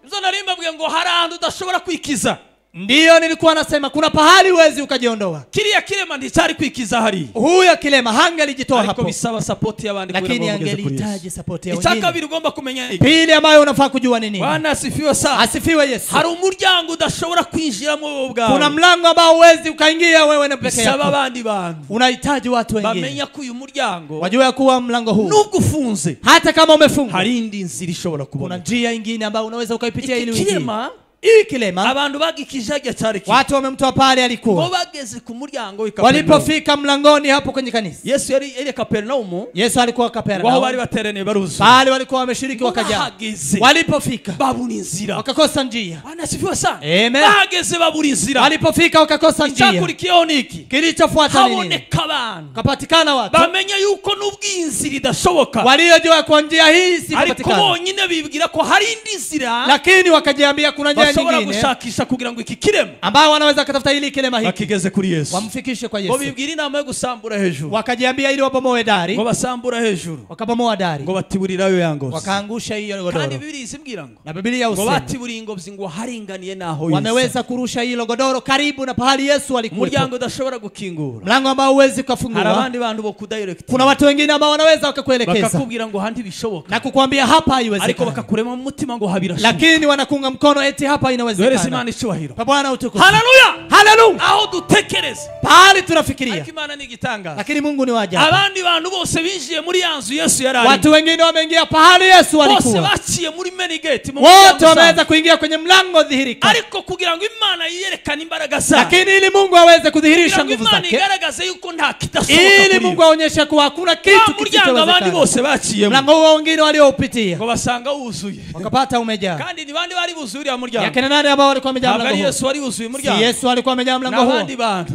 Ibyo nari mbabwiye ngo hari ahantu udashobora kwikiza. Ndiyo nilikuwa nasema kuna pahali huwezi ukajiondoa. Kiriya kilema nticyari kwikiza hari. Huyo kilema hangalijitoa hapo. Ariko bisaba support y'abandi kugira ngo bageze kuri Yesu. Lakini support ya wengine. Icya kabiri ugomba kumenya iki? Pili ambayo unafaa kujua ni nini? Bwana asifiwe sana. Asifiwe Yesu. Hari umuryango udashobora kwinjiramo wewe ubwawe. Kuna mlango ambao huwezi ukaingia wewe na peke yako. Bisaba abandi bantu. Unahitaji watu wengine. Bamenya ko uyu muryango wajue kuwa mlango huu nubwo ufunze, hata kama umefungwa, hari indi nzira ishobora kubona. Kuna njia nyingine ambayo unaweza ukaipitia ili uingie. Kilema Hii kilema abantu bagikije hajya cyari kimwe. Watu wamemtoa pale alikuwa. Ngo bageze ku muryango w'i Kapernaumu. Walipofika mlangoni hapo kwenye kanisa. Yesu yari Kapernaumu. Yesu alikuwa Kapernaumu. Wao bari bateraniye baruzuye. Pale walikuwa wameshiriki wakaja. Walipofika babura inzira. Wakakosa njia. Bwana asifiwe sana. Amen. Bageze babura inzira. Walipofika wakakosa njia. Icyakurikiyeho ni iki? Kilichofuata ni nini? Haboneka abantu. Kapatikana watu. Bamenya yuko n'ubwinzira idashoboka. Waliojua kwa njia hii sipatikana. Ariko bonyine bibwira ko hari indi nzira. Lakini wakajiambia kuna njia nyingine gushakisha kugira ngo iki kirema ambao wanaweza kutafuta ili kilema hiki bakigeze kuri Yesu, wamfikishe kwa Yesu. Ngo bibwira inama yo gusambura hejuru, wakajiambia ili wabomoe dari, ngo basambura hejuru, wakabomoa dari, ngo batiburirayo yangozi, wakaangusha hiyo godoro. Kandi Biblia isimbwira ngo na Biblia ngo usema batiburiye ingobyi ngo haringaniye naho Yesu, wameweza kurusha hilo godoro karibu na pahali Yesu alikuwa. Umuryango udashobora gukingura, mlango ambao huwezi kufungua. Hari abandi bantu bo kudirect, kuna watu wengine ambao wanaweza wakakuelekeza, bakakubwira ngo handi bishoboka, na kukuambia hapa haiwezekani, ariko bakakurema mu mutima ngo habirashoboka, lakini wanakunga mkono eti hapa inawezekana. Imana icyubahiro. Kwa Bwana utukufu. Haleluya. Haleluya. Aho dutekereza, pahali tunafikiria, ariko Imana ni igitangaza. Lakini Mungu ni wa ajabu. Abandi bantu bose binjiye muri ya nzu Yesu yari ari. Watu wengine wameingia pahali Yesu alikuwa. Bose baciye muri main gate, mu wote wameweza kuingia kwenye mlango dhihirika. Ariko kugira ngo Imana yerekane imbaraga zayo, lakini ili Mungu aweze kudhihirisha nguvu Imana zake, igaragaze yuko nta kidashoboka, ili Mungu aonyeshe kuwa hakuna kitu kisichowezekana. Abandi bose baciyemo mlango huo wengine walioupitia, ngo basanga wuzuye, wakapata umejaa. Kandi ni bandi bari buzuye uriya muryango? Akina nani ambao walikuwa wamejaa mlango huo? Yesu wari yuzuye umuryango. Si Yesu alikuwa amejaa mlango huo.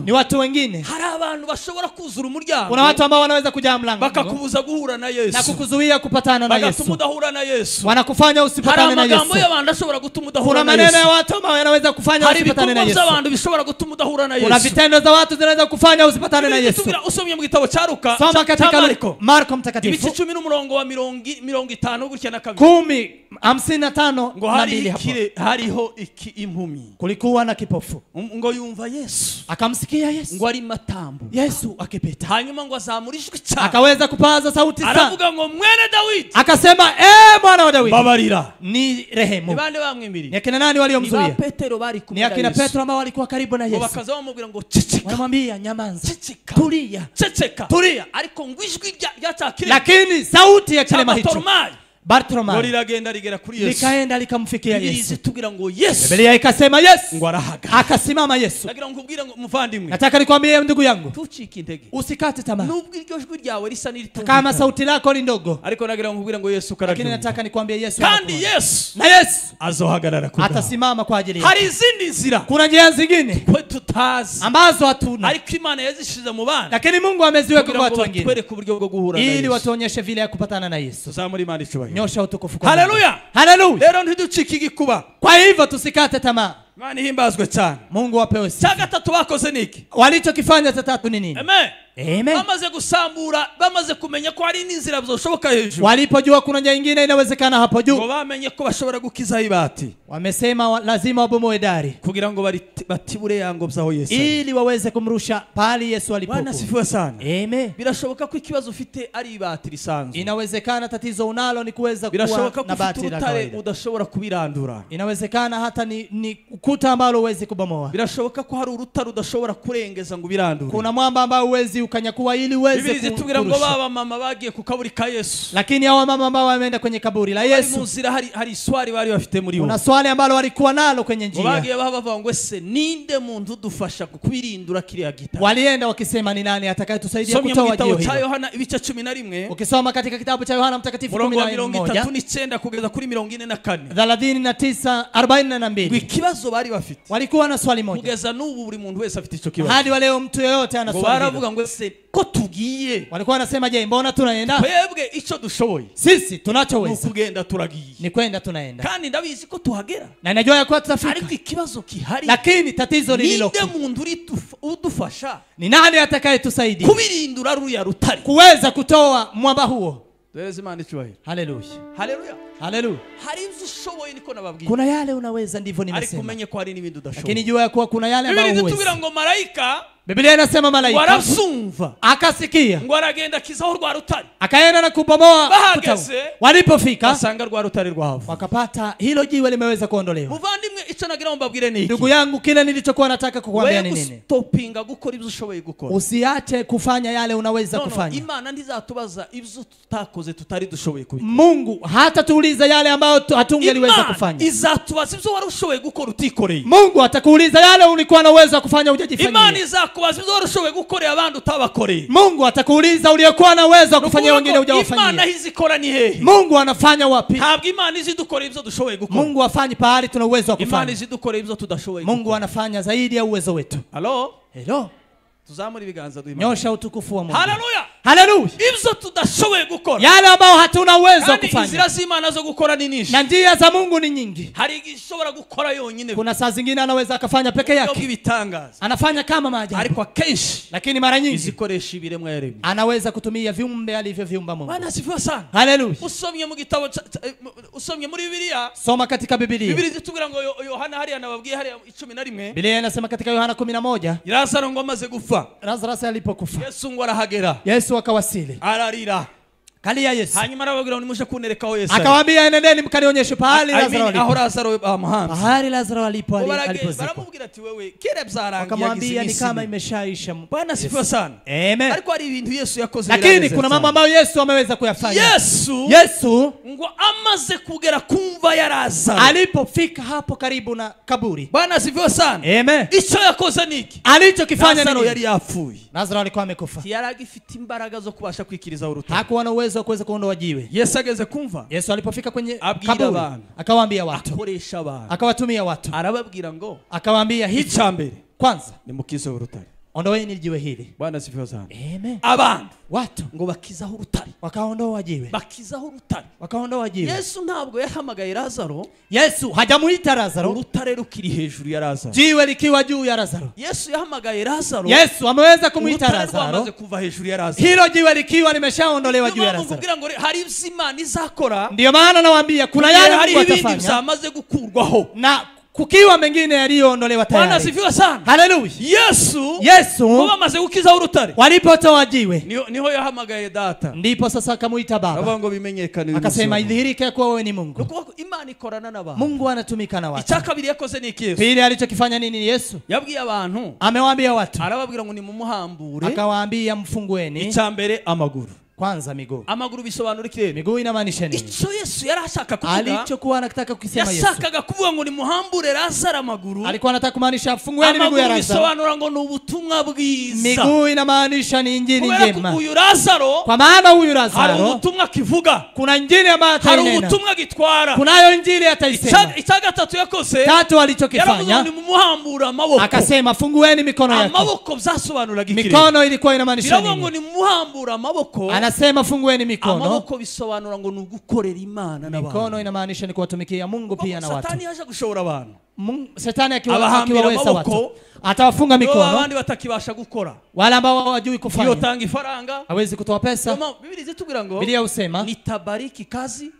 Ni watu wengine. Hari abantu bashobora kuzura umuryango. Kuna watu ambao wanaweza kujaa mlango. Bakakubuza guhura na Yesu. Na kukuzuia kupatana na Yesu. Bagatuma udahura na Yesu. Wanakufanya usipatane na Yesu. Hari amagambo y'abantu ashobora gutuma udahura na Yesu. Kuna maneno ya watu ambao yanaweza kufanya usipatane na Yesu. Hari ibikorwa by'abantu bishobora gutuma udahura na Yesu. Kuna vitendo za watu zinaweza kufanya usipatane na Yesu. Usomye mu gitabo cya Luka, soma katika Marko mtakatifu ibice 10 n'umurongo wa 52 gutya na kabiri. 10:55 ngo na 2 hapo. Hariho iki impumi. Kulikuwa na kipofu. Ngo yumva Yesu. Akamsikia Yesu. Ngo ari matambo. Yesu akipita. Hanyuma ngo azamura ijwi cyane. Akaweza kupaza sauti sana. Aravuga ngo mwene Dawidi. Akasema mwana wa Dawidi. Babarira. Ni rehemu. Ni bande bamwimiriye? Ni akina nani waliomzuia? Ni Petero bari kumwe na Ni akina Yesu. Petro ambao walikuwa karibu na Yesu. Ngo bakaza bamubwira ngo ceceka. Wanamwambia nyamaza. Ceceka. Tulia. Ceceka. Tulia. Ariko ngo ijwi rya cya kirema. Lakini sauti ya kilema hicho. Bartimayo liragenda ligera kuri Yesu. Likaenda likamfikia Yesu. Itubwira ngo Yesu. Biblia ikasema Yesu. Ngo arahagarara. Akasimama Yesu. Nagira ngo nkubwire ngo muvandimwe. Nataka nikwambie ndugu yangu. Tucike intege. Usikate tamaa. Nubwo iryo jwi ryawe risa n'iritumvikana. Kama sauti lako ni ndogo. Ariko nagira ngo nkubwire ngo Yesu karabyumva. Lakini nataka nikwambie Yesu. Kandi Yesu. Na Yesu azohagarara ku. Atasimama kwa ajili yako. Hari izindi nzira. Kuna njia zingine twe tutazi. Ambazo hatuna. Ariko Imana yazishize mu bana. Lakini Mungu ameziweka kwa watu wengine. Twereke uburyo bwo guhura na Yesu. Ili watuonyeshe vile ya kupatana na Yesu. Tuzamure Imana icyubahiro. Nyosha utukufu kwa Mungu. Haleluya. Haleluya. Rero ntiducike igikuba. Kwa hivyo tusikate tamaa. Imana ihimbazwe cyane. Mungu apewe sifa. Cya gatatu bakoze niki? Walichokifanya cha tatu ni nini? Amen. Amen. Bamaze gusambura, bamaze kumenya ko hari n'inzira zoshoboka hejuru. Walipojua kuna njia nyingine inawezekana hapo juu. Ngo bamenye ko bashobora gukiza ibati. Wamesema lazima wabomoe dari. Kugira ngo batibure yango byaho Yesu. Ili waweze kumrusha pali Yesu alipokuwa. Bwana sifiwe sana. Amen. Birashoboka ko ikibazo ufite ari ibati risanzwe. Inawezekana tatizo unalo ni kuweza kuwa na bati la kawaida. Udashobora kubirandura. Inawezekana hata ni ukuta ambalo huwezi kubomoa. Birashoboka ko hari urutare udashobora kurengeza ngo ubirandure. Kuna mwamba ambao huwezi ukanyakuwa ili uweze kurusha. Ngo baba mama bagiye ku kaburi ka Yesu. Lakini hawa mama ambao wameenda kwenye kaburi la Yesu. Bari mu nzira hari swali bari bafite muri bo. Kuna swali ambalo walikuwa nalo kwenye njia. Bagiye bavuga ngo ese ninde muntu udufasha kubirindura kiriya gita? Walienda wakisema ni nani atakayetusaidia kutoa jiwe hilo? Soma Yohana ibice 11. Ukisoma katika kitabu cha Yohana mtakatifu 11 39 kugeza kuri 44. 39 42. Ikibazo bari bafite. Walikuwa na swali moja. Kugeza n'ubu buri muntu wese afite icyo kibazo. Hadi leo mtu yeyote ana swali. Baravuga ngo ese ko tugiye. Walikuwa wanasema je, mbona tunaenda? Twebwe icyo dushoboye. Sisi tunachoweza. Kugenda turagiye. Ni kwenda tunaenda. Kandi ndabizi ko tuhagera. Na najua ya kuwa tutafika. Ariko ikibazo kihari. Lakini tatizo lililoko. Ninde muntu udufasha? Ni nani atakayetusaidia? Kubirindura ruya rutare. Kuweza kutoa mwamba huo. Duhereze Imana icyubahiro. Haleluya. Haleluya. Haleluya. Hari ibyo ushoboye niko nababwiye. Kuna yale unaweza, ndivyo nimesema. Ariko umenye ko hari n'ibindi udashoboye. Lakini jua ya kuwa kuna yale ambayo huwezi. Biblia ngo malaika, Biblia inasema malaika warazumva, akasikia, ngo aragenda akizaho rwa rutare, akaenda na kubomoa. Bahageze, walipofika basanga rwa rutare rwahava, wakapata hilo jiwe limeweza kuondolewa. Muvandimwe, icyo nagira ngo mbabwire ni iki? Ndugu yangu, kile nilichokuwa nataka kukuambia ni nini? Stopinga gukora ibyo ushoboye gukora. Usiache kufanya yale unaweza kufanya. Imana ndizatubaza ibyo tutakoze tutari dushoboye kubikora. Mungu hata tuuliza yale ambayo hatungeliweza kufanya. Izatubaza ibyo wari ushoboye gukora utikoreye. Mungu atakuuliza yale ulikuwa na uwezo wa kufanya hujajifanyia. Imana izakubaza ibyo wari ushoboye gukorera abandi utabakoreye. Mungu atakuuliza uliokuwa na uwezo wa kufanyia wengine hujawafanyia. Imana izikora ni hehe? Mungu anafanya wapi? Ntabwo Imana izidukorera ibyo dushoboye gukora. Mungu afanyi pahali tuna uwezo wa kufanya. Imana izidukorera ibyo tudashoboye gukora. Mungu anafanya zaidi ya uwezo wetu. Hello? Hello? Tuzamure ibiganza duhe. Nyosha utukufu wa Mungu. Haleluya. Haleluya. Ibyo tudashoboye gukora, yale ambayo hatuna uwezo wa kufanya. Inzira z'Imana zo gukora ni nyinshi. Na njia za Mungu ni nyingi. Hari igishobora gukora yonyine. Kuna saa zingine anaweza akafanya peke yake. Ibitangaza. Anafanya kama maajabu. Ariko akenshi, lakini mara nyingi izikoresha ibiremwa yaremye. Anaweza kutumia viumbe alivyoviumba Mungu. Bwana asifiwe sana. Haleluya. Usomye mu gitabo, usomye muri Bibiliya. Soma katika Bibiliya. Bibiliya itubwira ngo Yohana hariya nababwiye hariya 11. Bibiliya inasema katika Yohana 11, Lazaro ngo amaze gupfa. Lazaro alipokufa, Yesu ngo arahagera. Yesu akawasili. Ararira. Kalia Yesu. Hanyuma arababwira ngo nimuje kunereka aho Yesu. Akawaambia enendeni mkanionyeshe pahali Lazaro alipo. Aho Lazaro bamuhanze. Pahali Lazaro alipo alipozikwa. Baramubwira ati wewe kera byarangiye. Akamwambia ni kama imeshaisha. Bwana sifiwe sana. Amen. Ariko hari ibintu Yesu yakoze. Lakini kuna mambo ambayo Yesu ameweza kuyafanya. Yesu ngo amaze kugera kumva ya Lazaro. Alipofika hapo karibu na kaburi. Bwana sifiwe sana. Amen. Icyo yakoze niki? Alichokifanya nini? Lazaro yari yapfuye. Lazaro alikuwa amekufa. Yaragifite imbaraga zo kubasha kwikiriza urutare. Hakuwa na uwezo uwezo wa kuweza kuondoa jiwe. Yesu ageze kumva. Yesu alipofika kwenye kaburi akawaambia watu, akoresha abantu, akawatumia watu, arababwira ngo, akawaambia hivi, icya mbere kwanza nimukize urutare. Ondoeni jiwe hili. Bwana sifiwe sana. Amen. Abantu, watu ngo bakizaho urutare, wakaondoa jiwe, bakizaho urutare, wakaondoa jiwe. Yesu ntabwo yahamagaye Lazaro. Yesu hajamuita Lazaro urutare rukiri hejuru ya Lazaro, jiwe likiwa juu ya Lazaro. Yesu yahamagaye Lazaro. Yesu ameweza kumuita Lazaro, urutare kuva hejuru ya Lazaro, hilo jiwe likiwa limeshaondolewa juu ya Lazaro. Kugira ngo hari Imana izakora. Ndio maana nawaambia kuna yale hari ibindi byamaze gukurwaho na kukiwa mengine yaliyoondolewa tayari. Bwana sifiwe sana. Haleluya. Yesu bamaze gukiza urutare, walipotoa jiwe niho yahamagaye data, ndipo sasa akamuita baba, avuga ngo bimenyekane, akasema idhihirike kuwa wewe ni Mungu. Nuko Imana ikorana n'abantu, Mungu anatumika na watu. Icya kabiri yakoze ni iki? Yesu pili alichokifanya nini? Yesu yabwiye abantu, amewaambia watu, arababwira ngo nimumuhambure, akawaambia mfungueni. Icya mbere amaguru. Kwanza miguu. Amaguru bisobanura iki? Miguu inamaanisha nini? Icyo Yesu yarashaka kuvuga, alichokuwa anataka kusema Yesu, yashakaga kuvuga ngo nimuhambure Lazaro amaguru. Alikuwa anataka kumaanisha fungueni miguu ya Lazaro. Bisobanura ngo ni ubutumwa bwiza. Miguu inamaanisha ni injili njema. Huyu Lazaro, kwa maana huyu Lazaro hari ubutumwa kivuga, kuna injili ambayo atainena, hari ubutumwa gitwara, kunayo injili ataisema. Icya gatatu yakoze, tatu alichokifanya, nimumuhambura amaboko, akasema fungueni mikono yake. Amaboko byasobanuraga iki? Mikono ilikuwa inamaanisha nini? Ngo nimuhambura amaboko, anasema fungueni mikono. Amaboko bisobanura ngo nugukorera Imana n'abantu. Mikono inamaanisha ni kuwatumikia Mungu pia na watu. Satani yaje gushora abantu. Shetani akiwaweza watu atawafunga mikono, abandi batakibasha gukora, wale ambao hawajui kufanya. Yotanga ifaranga, hawezi kutoa pesa. Biblia zitubwira ngo, Biblia usema nitabariki kazi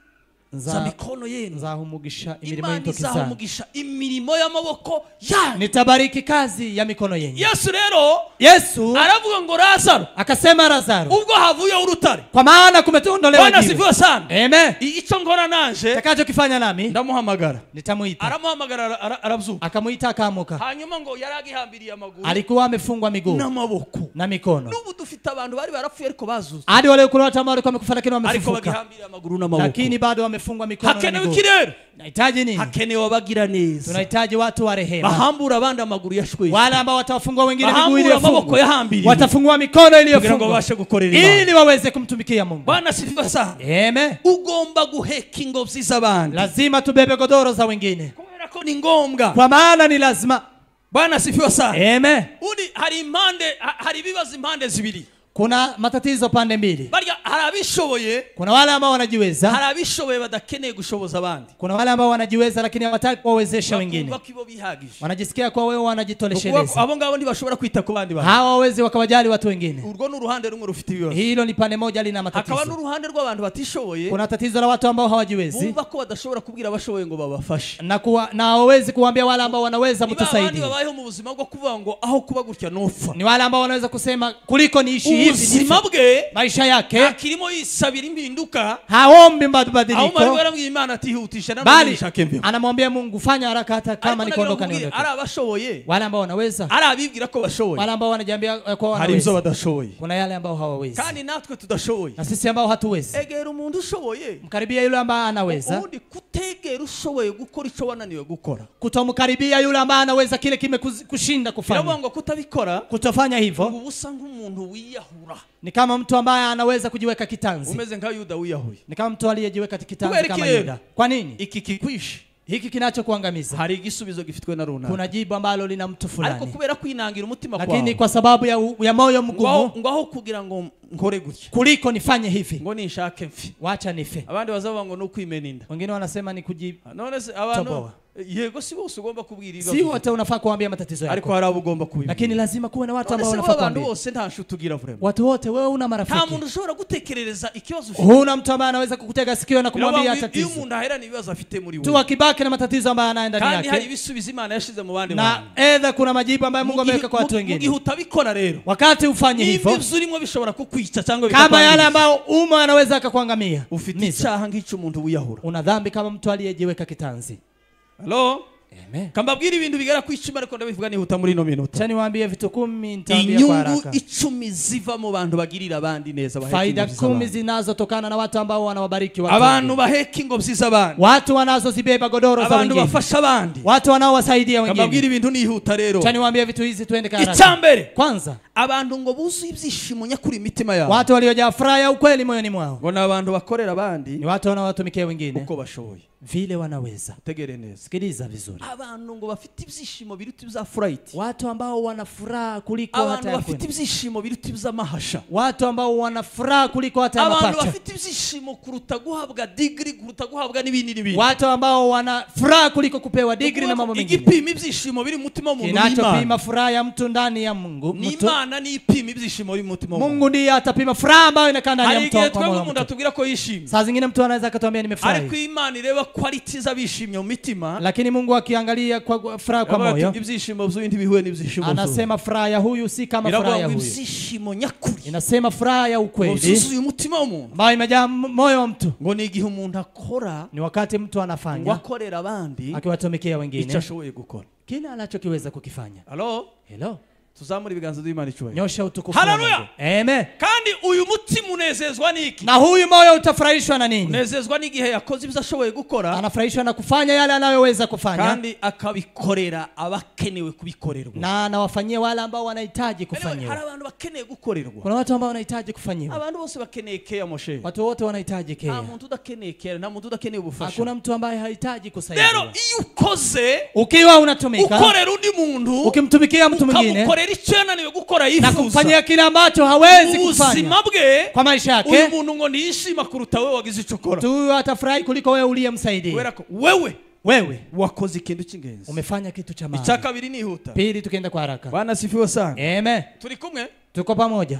za mikono yenu, nzahumugisha imirimo y'intoki zanyu, nzahumugisha imirimo y'amaboko yanyu, nitabariki kazi ya mikono yenu. Yesu rero, Yesu aravuga ngo Lazaro, akasema Lazaro, ubwo havuye urutare, kwa maana kumetondolewa jiwe. Bwana sifiwe sana. Amen. Icyo nkora nanje, takachokifanya nami, ndamuhamagara, nitamuita. Aramuhamagara, arabyuka, akamuita, akaamuka. Hanyuma ngo yaragihambiriye amaguru, alikuwa amefungwa miguu n'amaboko na mikono. N'ubu dufite abantu bari barapfuye ariko bazutse, hadi wale kuna watu ambao walikuwa wamekufa lakini wamefufuka, ariko bagihambiriye amaguru n'amaboko, lakini bado wamefungwa mikono na Hakenewe miguu. iki rero? Nahitaji nini? Hakenewe abagira neza. Tunahitaji watu wa rehema, bahambura abandi amaguru yashweye, wale ambao watawafungua wengine miguu iliyofungwa, iliyofungwa, watafungua mikono iliyofungwa, babashe gukorera Imana, ili waweze kumtumikia Mungu. Bwana sifiwe sana. Amen. Ugomba guheka ingobyi z'abandi, lazima tubebe godoro za wengine, kubera ko ni ngombwa, kwa maana ni lazima. Bwana sifiwe sana. Amen. Udi hari impande, hari ibibazo impande zibiri. Kuna matatizo pande mbili. Barya harabishoboye, kuna wale ambao wanajiweza, harabishoboye badakeneye gushoboza abandi. Kuna wale ambao wanajiweza lakini hawataki kuwawezesha wengine. Bihagije. Wanajisikia kwa wewe wanajitolesheleza. Abo ngabo ntibashobora kwita ku bandi bantu. Hawa hawawezi wakawajali watu wengine. Urwo n'uruhande rumwe rufite ibibazo. Hilo ni pande moja lina matatizo. Hakaba n'uruhande rw'abantu batishoboye. Kuna tatizo la watu ambao hawajiwezi. Bumva ko badashobora kubwira abashoboye ngo babafashe. Na kuwa na hawawezi kuambia wale ambao wanaweza mtusaidie. Ni babayeho mu buzima bwo kuvuga ngo aho kuba gutya nopfa. Ni wale ambao wanaweza kusema kuliko niishi hivi. Ubuzima bwe, maisha yake, akirimo yisabira impinduka, haombi mabadiliko. Aho arambwira Imana atihutisha na nishake mbi. Anamwambia Mungu fanya haraka hata kama nikuondoka niondoke. Ari abashoboye, wale ambao wanaweza, ari abibwira ko bashoboye, wale ambao wanajiambia kwa wanaweza, hari ibyo badashoboye. Kuna yale ambao hawawezi, kandi natwe tudashoboye, na sisi ambao hatuwezi. Egera umuntu ushoboye, mkaribia yule ambaye anaweza. Ubundi kutegera ushoboye gukora ico wananiwe gukora, kutomkaribia yule ambaye anaweza kile kimekushinda kufanya. Biravuga ngo kutabikora, kutofanya hivyo, ubusa nk'umuntu wiyahura. Ni kama mtu ambaye anaweza kujiweka kitanzi. Umeze nka Yuda wiyahuye. Ni kama mtu aliyejiweka kitanzi kama Yuda. Kwa nini? Iki kikwishe, hiki kinachokuangamiza, hari igisubizo gifitwe na runaka, kuna jibu ambalo lina mtu fulani. Ariko kubera kwinangira umutima kwawe, lakini kwa sababu ya moyo mgumu, ngo aho kugira ngo nkore gutya, kuliko nifanye hivi, ngo ninshake mfi, wacha nife. Abandi bazavuga ngo nukwimena inda, wengine wanasema ni kuji. None se abantu, yego si bose ugomba kubwira ibibazo, si wote unafaa kuambia matatizo yako, ariko hari abo ugomba kubibwira. Lakini lazima kuwe na watu ambao unafaa kuambia. Abantu bose nta nshuti ugira vraiment. Watu wote wewe una marafiki. Nta muntu ushobora gutekerereza ikibazo ufite. Huna mtu ambaye anaweza kukutega sikio na kumwambia tatizo. Iyo umuntu aherana ibibazo afite muri wewe, tu akibaki na matatizo ambayo anayo ndani yake, kandi hari ibisubizo Imana yashize mu bandi bantu, na edha kuna majibu ambayo Mungu ameweka kwa watu wengine. Mugihe utabikora rero, wakati ufanye hivyo, ibyo urimo bishobora kukwica cyangwa kama yale ambayo umo anaweza akakuangamia. Ufite icyaha nk'icyo umuntu wiyahura. Una dhambi kama mtu aliyejiweka kitanzi. Hello? Amen. Kambabwira ibintu bigera ku 10 ariko ndabivuga nihuta muri ino minota. Cyane niwaambie vitu 10 nitaambia kwa haraka. Inyungu 10 ziva mu bantu bagirira abandi neza, baheka faida 10 zinazotokana na watu ambao wanawabariki watu. Abantu baheka ingobyi z'abandi. Watu wanazozibeba godoro za wengine. Abantu bafasha abandi. Watu wanaowasaidia wengine. Kambabwira ibintu nihuta rero. Cyane niwaambie vitu hizi tuende kwa haraka. Icyambere. Kwanza, Abantu ngo buzuye ibyishimo nyakuri imitima yabo. Watu waliojaa furaha ya ukweli moyoni mwao. Ngo n'abantu bakorera abandi. Ni watu wanaowatumikia wengine uko bashoboye. Vile wanaweza. Tegere neza. Sikiliza vizuri. Abantu ngo bafite ibyishimo biruta ibya flight. Watu ambao wana furaha kuliko hata abantu bafite ibyishimo biruta iby'amahasha. Watu ambao wana furaha kuliko hata ya mapacha. Abantu bafite ibyishimo kuruta guhabwa degree, kuruta guhabwa n'ibindi n'ibindi. Watu ambao wana furaha kuliko kupewa degree na mambo mengine. Igipima ibyishimo biri mu mutima w'umuntu ni Imana. Kinachopima furaha ya mtu ndani ya Mungu. Ni Imana ni ipima ibyishimo biri mu mutima w'umuntu. Mungu ndiye atapima furaha ambayo inakaa ndani ya mtu. Hari igihe umuntu atubwira ko yishimye. Saa zingine mtu anaweza akatuambia nimefurahi. Ariko Imana ireba quality z'abishimye mu mitima. Lakini Mungu akiangalia kwa furaha kwa moyo, ibyishimo by'undi bihuye n'ibyishimo. Anasema furaha ya huyu si kama furaha ya huyu. Ibyishimo nyakuri. Inasema furaha ya ukweli byuzuye umutima w'umuntu. Ambayo imejaa moyo wa mtu. Ngo ni igihe umuntu akora, ni wakati mtu anafanya, ngo akorera abandi, akiwatumikia wengine icyo ashoboye gukora, kile anachokiweza kukifanya. Hello? Hello? Tuzamure ibiganza by'Imana icyubahiro. Nyosha utukufu. Haleluya. Amen. Kandi uyu mutima unezezwa niki? Na huyu moyo utafurahishwa na nini? Unezezwa n'igihe yakoze ibyo ashoboye gukora. Anafurahishwa na kufanya yale anayoweza kufanya. Kandi akabikorera abakenewe kubikorerwa. Na anawafanyia wale ambao wanahitaji kufanyiwa. Hari abantu bakeneye gukorerwa. Kuna watu ambao wanahitaji kufanyiwa. Abantu bose bakeneye care Moshe. Watu wote wanahitaji care. Nta muntu udakeneye care, nta muntu udakeneye ubufasha. Hakuna mtu ambaye hahitaji kusaidiwa. Rero iyo ukoze, ukiwa unatumika, ukorera undi muntu, ukimtumikia mtu mwingine, na kumfanyia kile ambacho hawezi kufanya kwa maisha yake, uyu muntu ngo niyishima kuruta wewe wagize icyo ukora. Tu atafurahi kuliko wewe uliyemsaidia. Wewe wakoze ikintu cy'ingenzi. Umefanya kitu cha maana. Icya kabiri nihuta. Pili, tukienda kwa haraka. Bwana sifiwe sana. Amen. Turi kumwe? Tuko pamoja.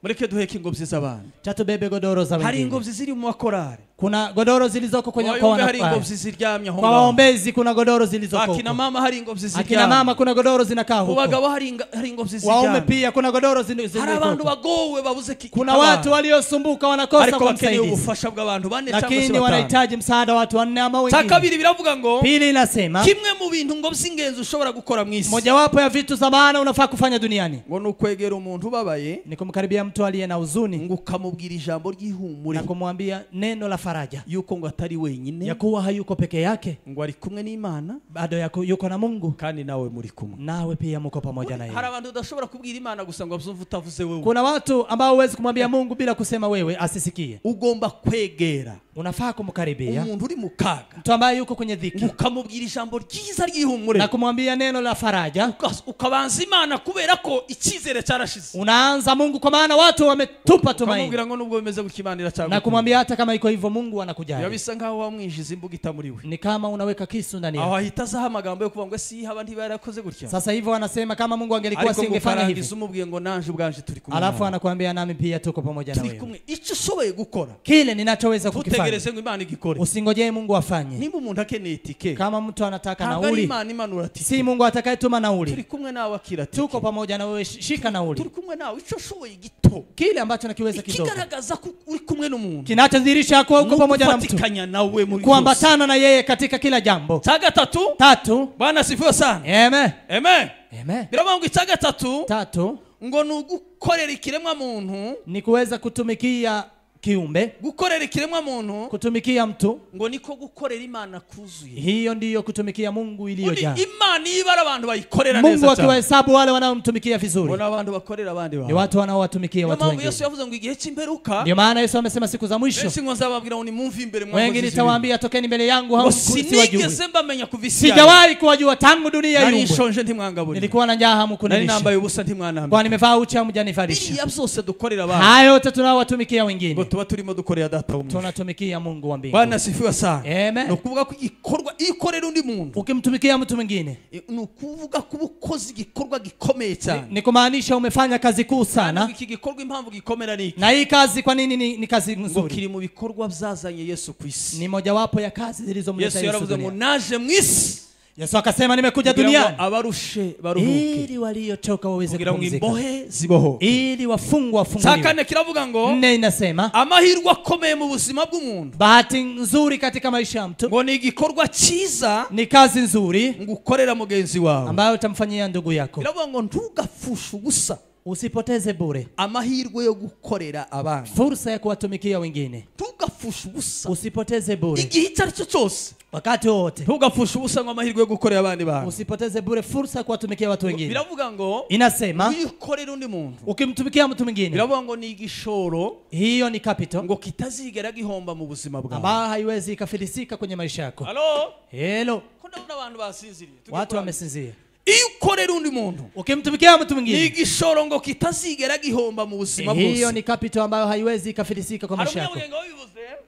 Mureke duheke ingobyi z'abandi. Chatubebe godoro za wengine. Hari ingobyi ziri mu makorari. Kuna godoro zilizoko kwenye kwa hari ingobyi ziryamye aho. Kwa waombezi kuna godoro zilizoko. Akina mama hari ingobyi ziryamye. Akina mama kuna godoro zinakaa huko. Bagabo hari ingobyi ziryamye. Waume pia kuna godoro zilizoko. Hari abantu bagowe babuze ki. Kuna watu waliosumbuka wanakosa kumsaidia. Ariko ubufasha bw'abantu bane cyangwa se batanu. Lakini wanahitaji msaada watu wanne ama wengine. Cya kabiri biravuga ngo. Pili inasema kimwe mu bintu ngo by'ingenzi ushobora gukora mu isi. Mojawapo ya vitu za maana unafaa kufanya duniani. Ngo nukwegera umuntu ubabaye, ni kumkaribia mtu aliye na huzuni, ngo ukamubwira ijambo ry'ihumure, na kumwambia neno la faraja, yuko ngo atari wenyine, ya kuwa hayuko peke yake, ngo ari kumwe n'Imana, bado yuko na Mungu, kandi nawe muri kumwe, nawe pia muko pamoja na yeye. Hari abantu udashobora kubwira Imana gusa ngo abyumve utavuze wewe. Kuna watu ambao huwezi kumwambia Mungu bila kusema wewe asisikie. Ugomba kwegera, unafaa kumkaribia umuntu uri mu kaga, mtu ambaye yuko kwenye dhiki, ukamubwira ijambo ryiza ry'ihumure, na kumwambia neno la faraja, ukabanza Imana kubera ko icyizere cyarashize. Unaanza Mungu kwa maana watu wametupa tumaini. Ukamubwira ngo nubwo bimeze gutya Imana iracyagukunda, na kumwambia hata kama iko hivyo Mungu anakujali. Yabisa nkaho wamwinjiza imbuga itamuriwe. Ni kama unaweka kisu ndani yake. Aho ahita azaha amagambo yo kuvuga ngo si haba ntibarakoze gutya. Sasa hivyo anasema kama Mungu angelikuwa singefanya hivi. Ariko umubwiye ngo nanje ubwanje turi kumwe. Alafu anakuambia nami pia tuko pamoja na wewe. Turi kumwe. Icyo ushoboye gukora, kile ninachoweza kukifanya, tutegereze ngo Imana igikore. Usingojee Mungu afanye. Nimba umuntu akeneye itike, kama mtu anataka nauli, Imana imanura tike. Si Mungu atakayetuma nauli. Turi kumwe nawe akira tike. Tuko pamoja na wewe, shika nauli. Turi kumwe nawe icyo ushoboye gito, kile ambacho nakiweza kidogo, ikigaragaza ko uri kumwe n'umuntu, kinachodhihirisha kuwa uko pamoja na mtu, nawe muri kuambatana na yeye katika kila jambo. Cya gatatu, tatu. Bwana sifiwe sana. Amen. Amen. Amen. Biravuga ngo icya gatatu, tatu, ngo ni ugukorera ikiremwa muntu, ni kuweza kutumikia kiumbe, gukorera ikiremwa muntu, kutumikia mtu, ngo niko gukorera Imana kuzuye. Hiyo ndiyo kutumikia Mungu iliyojaa. Imana ibara abantu bayikorera neza Mungu cyane. akiwahesabu wale wanaomtumikia vizuri. Ngo abantu bakorera abandi ni watu wanaowatumikia watu wengine. Yesu yavuze ngo igihe cy'imperuka. Ndio maana Yesu amesema siku za mwisho, benshi ngo nzababwira ngo nimumve imbere mwangu, wengi nitawaambia tokeni mbele yangu, hamkusiwajua. Sinigeze mbamenya kuva isi. Sijawahi kuwajua tangu dunia Nari iumbwe. nshonje ntimwangaburira. Nilikuwa na njaa hamkunilisha. Nari nambaye ubusa ntimwanambika. Kwa nimevaa uchi hamjanivalisha. Biriya byose dukorera abandi, hayo yote tunaowatumikia wengine, tuba turimo dukorera data wo tunatumikia Mungu wa mbinguni. Bwana sifiwe sana. Amen. No kuvuga ko igikorwa ikorera undi muntu, ukimtumikia mtu mwingine, ni kuvuga ko ukoze igikorwa gikomeye cyane. Ni kumaanisha umefanya kazi kuu sana. Iki gikorwa impamvu gikomera ni iki? Na hii kazi kwa nini ni kazi nzuri? Kiri mu bikorwa byazanye Yesu ku isi. Ni mojawapo ya kazi zilizomleta Yesu. Yesu Yaravuze ngo naje mu isi. Yesu akasema nimekuja duniani abarushe baruhuke, ili waliochoka waweze kupumzika, imbohe zibohoke, ili wafungwa wafunguliwe. Sakane kiravuga ngo nne inasema amahirwe akomeye mu buzima bw'umuntu, bahati nzuri katika maisha ya mtu, ngo ni igikorwa cyiza, ni kazi nzuri ngo ukorera mugenzi wawe ambayo utamfanyia ndugu yako. Biravuga ngo ntugapfushe ubusa, Usipoteze bure amahirwe yo gukorera abandi, fursa ya kuwatumikia wengine. Ntugapfushe ubusa. Usipoteze bure igihe icyo ari cyo cyose, wakati wote. Ntugapfushe ubusa ngo amahirwe yo gukorera abandi bantu. Usipoteze bure fursa ya kuwatumikia watu wengine. Biravuga ngo inasema iyo ukorera undi muntu, ukimtumikia mtu mwingine, biravuga ngo ni igishoro, hiyo ni capital, ngo kitazigera gihomba mu buzima bwawe, ambayo haiwezi ikafilisika kwenye maisha yako. Halo? Hello. Kuna abantu basinziriye. Watu wamesinzia. Iyo ukorera undi muntu, ukimtumikia mtu mwingine, ni igishoro ngo kitazigera gihomba mu buzima bwose. Hiyo ni capital ambayo haiwezi ikafilisika kwa maisha yako.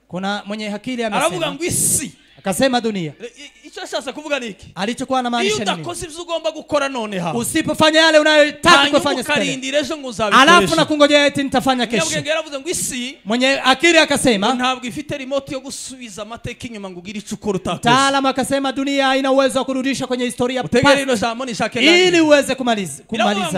Kuna mwenye akili amesema, aravuga ngo isi, akasema dunia. Icyo ashatse kuvuga ni iki? Alichokuwa anamaanisha nini? Iyo udakoze ibyo ugomba gukora none ha, usipofanya yale unayotaka kufanya sasa, ukarindira ejo ngo uzabikoreshe, alafu na kungojea eti nitafanya kesho. Nyabwenge yaravuze ngo isi, mwenye akili akasema ntabwo ifite remote yo gusubiza amateka inyuma ngo ugire icyo ukora utakoze. Mtaalamu akasema dunia haina uwezo wa kurudisha kwenye historia Utegere ino jambo nishake nani, ili uweze kumaliza.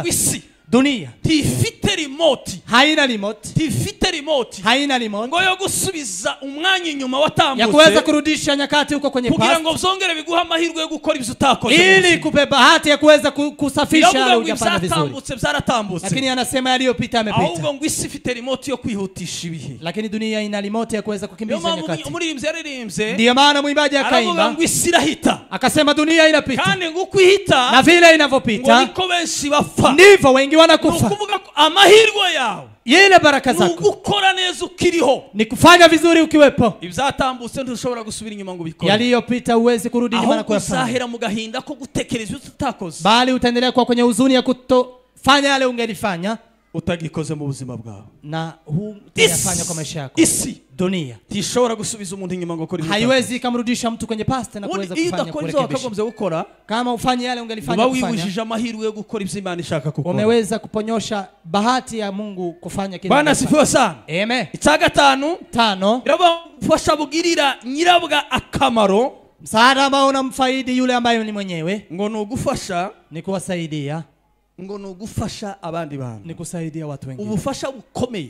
Isi Dunia tifite remote, haina remote, tifite remote, haina remote ngo yo gusubiza umwanya inyuma watambutse, ya kuweza kurudisha nyakati huko kwenye kugira past, ngo byongere biguha amahirwe yo gukora ibyo utakoze, ili kupe bahati ya kuweza kusafisha yale hujafanya vizuri. Byatambutse byaratambutse, lakini anasema yaliyopita yamepita. Ahubwo ngo isi ifite remote yo kwihutisha ibihe, lakini dunia ina remote ya kuweza kukimbiza nyakati. Umuririmbyi yaririmbye, ndiyo maana mwimbaji akaimba, aravuga ngo isi irahita, akasema dunia inapita, kandi ngo uko ihita na vile inavyopita ngo niko benshi bapfa, ndivyo wengi wanakufa. Nukuvuga ko amahirwe yawe, ile baraka zako, gukora neza ukiriho, ni kufanya vizuri ukiwepo. Ibyatambutse ntushobora gusubira inyuma ngo ubikore. Yaliyopita huwezi kurudi nyuma na kuyafanya. Uzahera mu gahinda ko gutekereza ibyo utakoze, bali utaendelea kuwa kwenye huzuni ya kutofanya yale ungelifanya utagikoze mu buzima bwawe, na hutayafanya kwa maisha yako. Isi dunia tishobora gusubiza umuntu inyuma ngo akore, haiwezi ikamrudisha mtu kwenye past na kuweza kufanya kurekebisha. Gukora kama ufanye yale ungelifanya kufanya, wibujije amahirwe yo gukora ibyo Imana ishaka gukora, umeweza kuponyosha bahati ya Mungu kufanya kile. Bwana sifiwe sana. Amen. Icya gatanu, tano, irabafasha bugirira nyirabwa akamaro, msaada ambao unamfaidi yule ambaye ni mwenyewe, ngo ni ugufasha, ni kuwasaidia, ngo ni ugufasha abandi bantu, ni kusaidia watu wengine. Ubufasha bukomeye,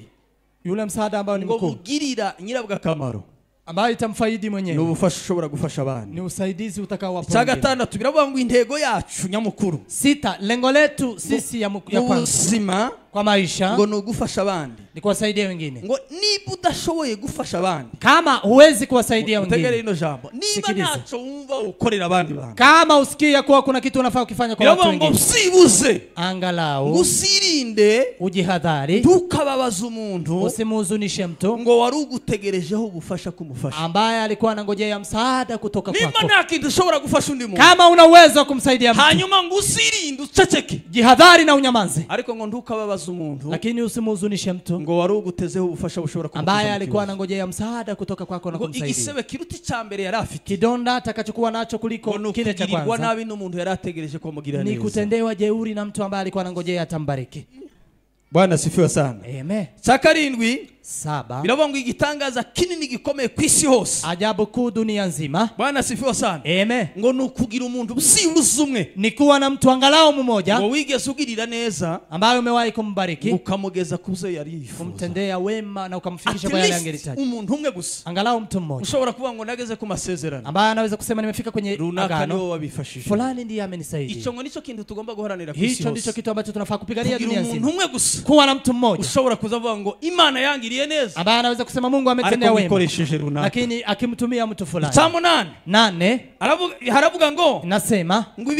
yule msaada ambao ni mkuu, bugirira nyirabwa akamaro, ambayo itamfaidi mwenyewe, ni ubufasha ushobora gufasha abandi, ni usaidizi utakaowapa. Icya gatandatu biravuga ngo intego yacu nyamukuru. Sita, lengo letu sisi ya kwanza ubuzima kwa maisha, ngo ni ugufasha abandi, ni kuwasaidia wengine. Ngo niba udashoboye gufasha abandi, kama huwezi kuwasaidia wengine, utegere ino jambo, niba ntacyo wumva ukorera abandi bantu, kama usikia kuwa kuna kitu unafaa kufanya kwa watu wengine, ngo usibuze, angalau usirinde, ujihadhari, ntukababaze umuntu, usimhuzunishe mtu, ngo wari ugutegerejeho ubufasha kumufasha, ambaye alikuwa anangojea msaada kutoka kwako. Niba nta kintu ushobora gufasha undi muntu, kama una uwezo wa kumsaidia mtu, hanyuma ngo usirinde uceceke, jihadhari na unyamaze, ariko ngo ntukababaze umuntu, lakini usimhuzunishe mtu, ngo wari ugutezeho ubufasha bushobora kumufasha, ambaye alikuwa anangojea msaada kutoka kwako na kumsaidia. Igisebe kiruta icya mbere yari afite, kidonda atakachokuwa nacho kuliko kile cha kwanza, nabi n'umuntu yari ategereje ko amugirira neza, ni kutendewa jeuri na mtu ambaye alikuwa anangojea atambariki. Bwana sifiwe sana. Amen. Cya karindwi, saba, biravuga ngo igitangaza kinini gikomeye ku isi hose, ajabu kuu dunia nzima. Bwana sifiwe sana. Amen. Ngo ni ukugira umuntu byibuze umwe, ni kuwa na mtu angalau mmoja, ngo wigeze ugirira neza, ambaye umewahi kumbariki, ukamugeza kuzo yari yifuza, kumtendea wema na ukamfikisha kwa yale angelihitaji. Umuntu umwe gusa, angalau mtu mmoja, ushobora kuvuga ngo nageze ku masezerano, ambaye anaweza kusema nimefika kwenye agano, wabifashije fulani ndiye amenisaidia. Icyo ngo nicyo kintu tugomba guharanira ku isi hose, hicho ndicho kitu ambacho tunafaa kupigania dunia nzima. Umuntu umwe gusa, kuwa na mtu mmoja, ushobora kuzavuga ngo Imana yangiriye neza, ambaye anaweza kusema Mungu ametendea wema, lakini akimtumia mtu fulani. Cya munani, nane, haravuga ngo nasema ngo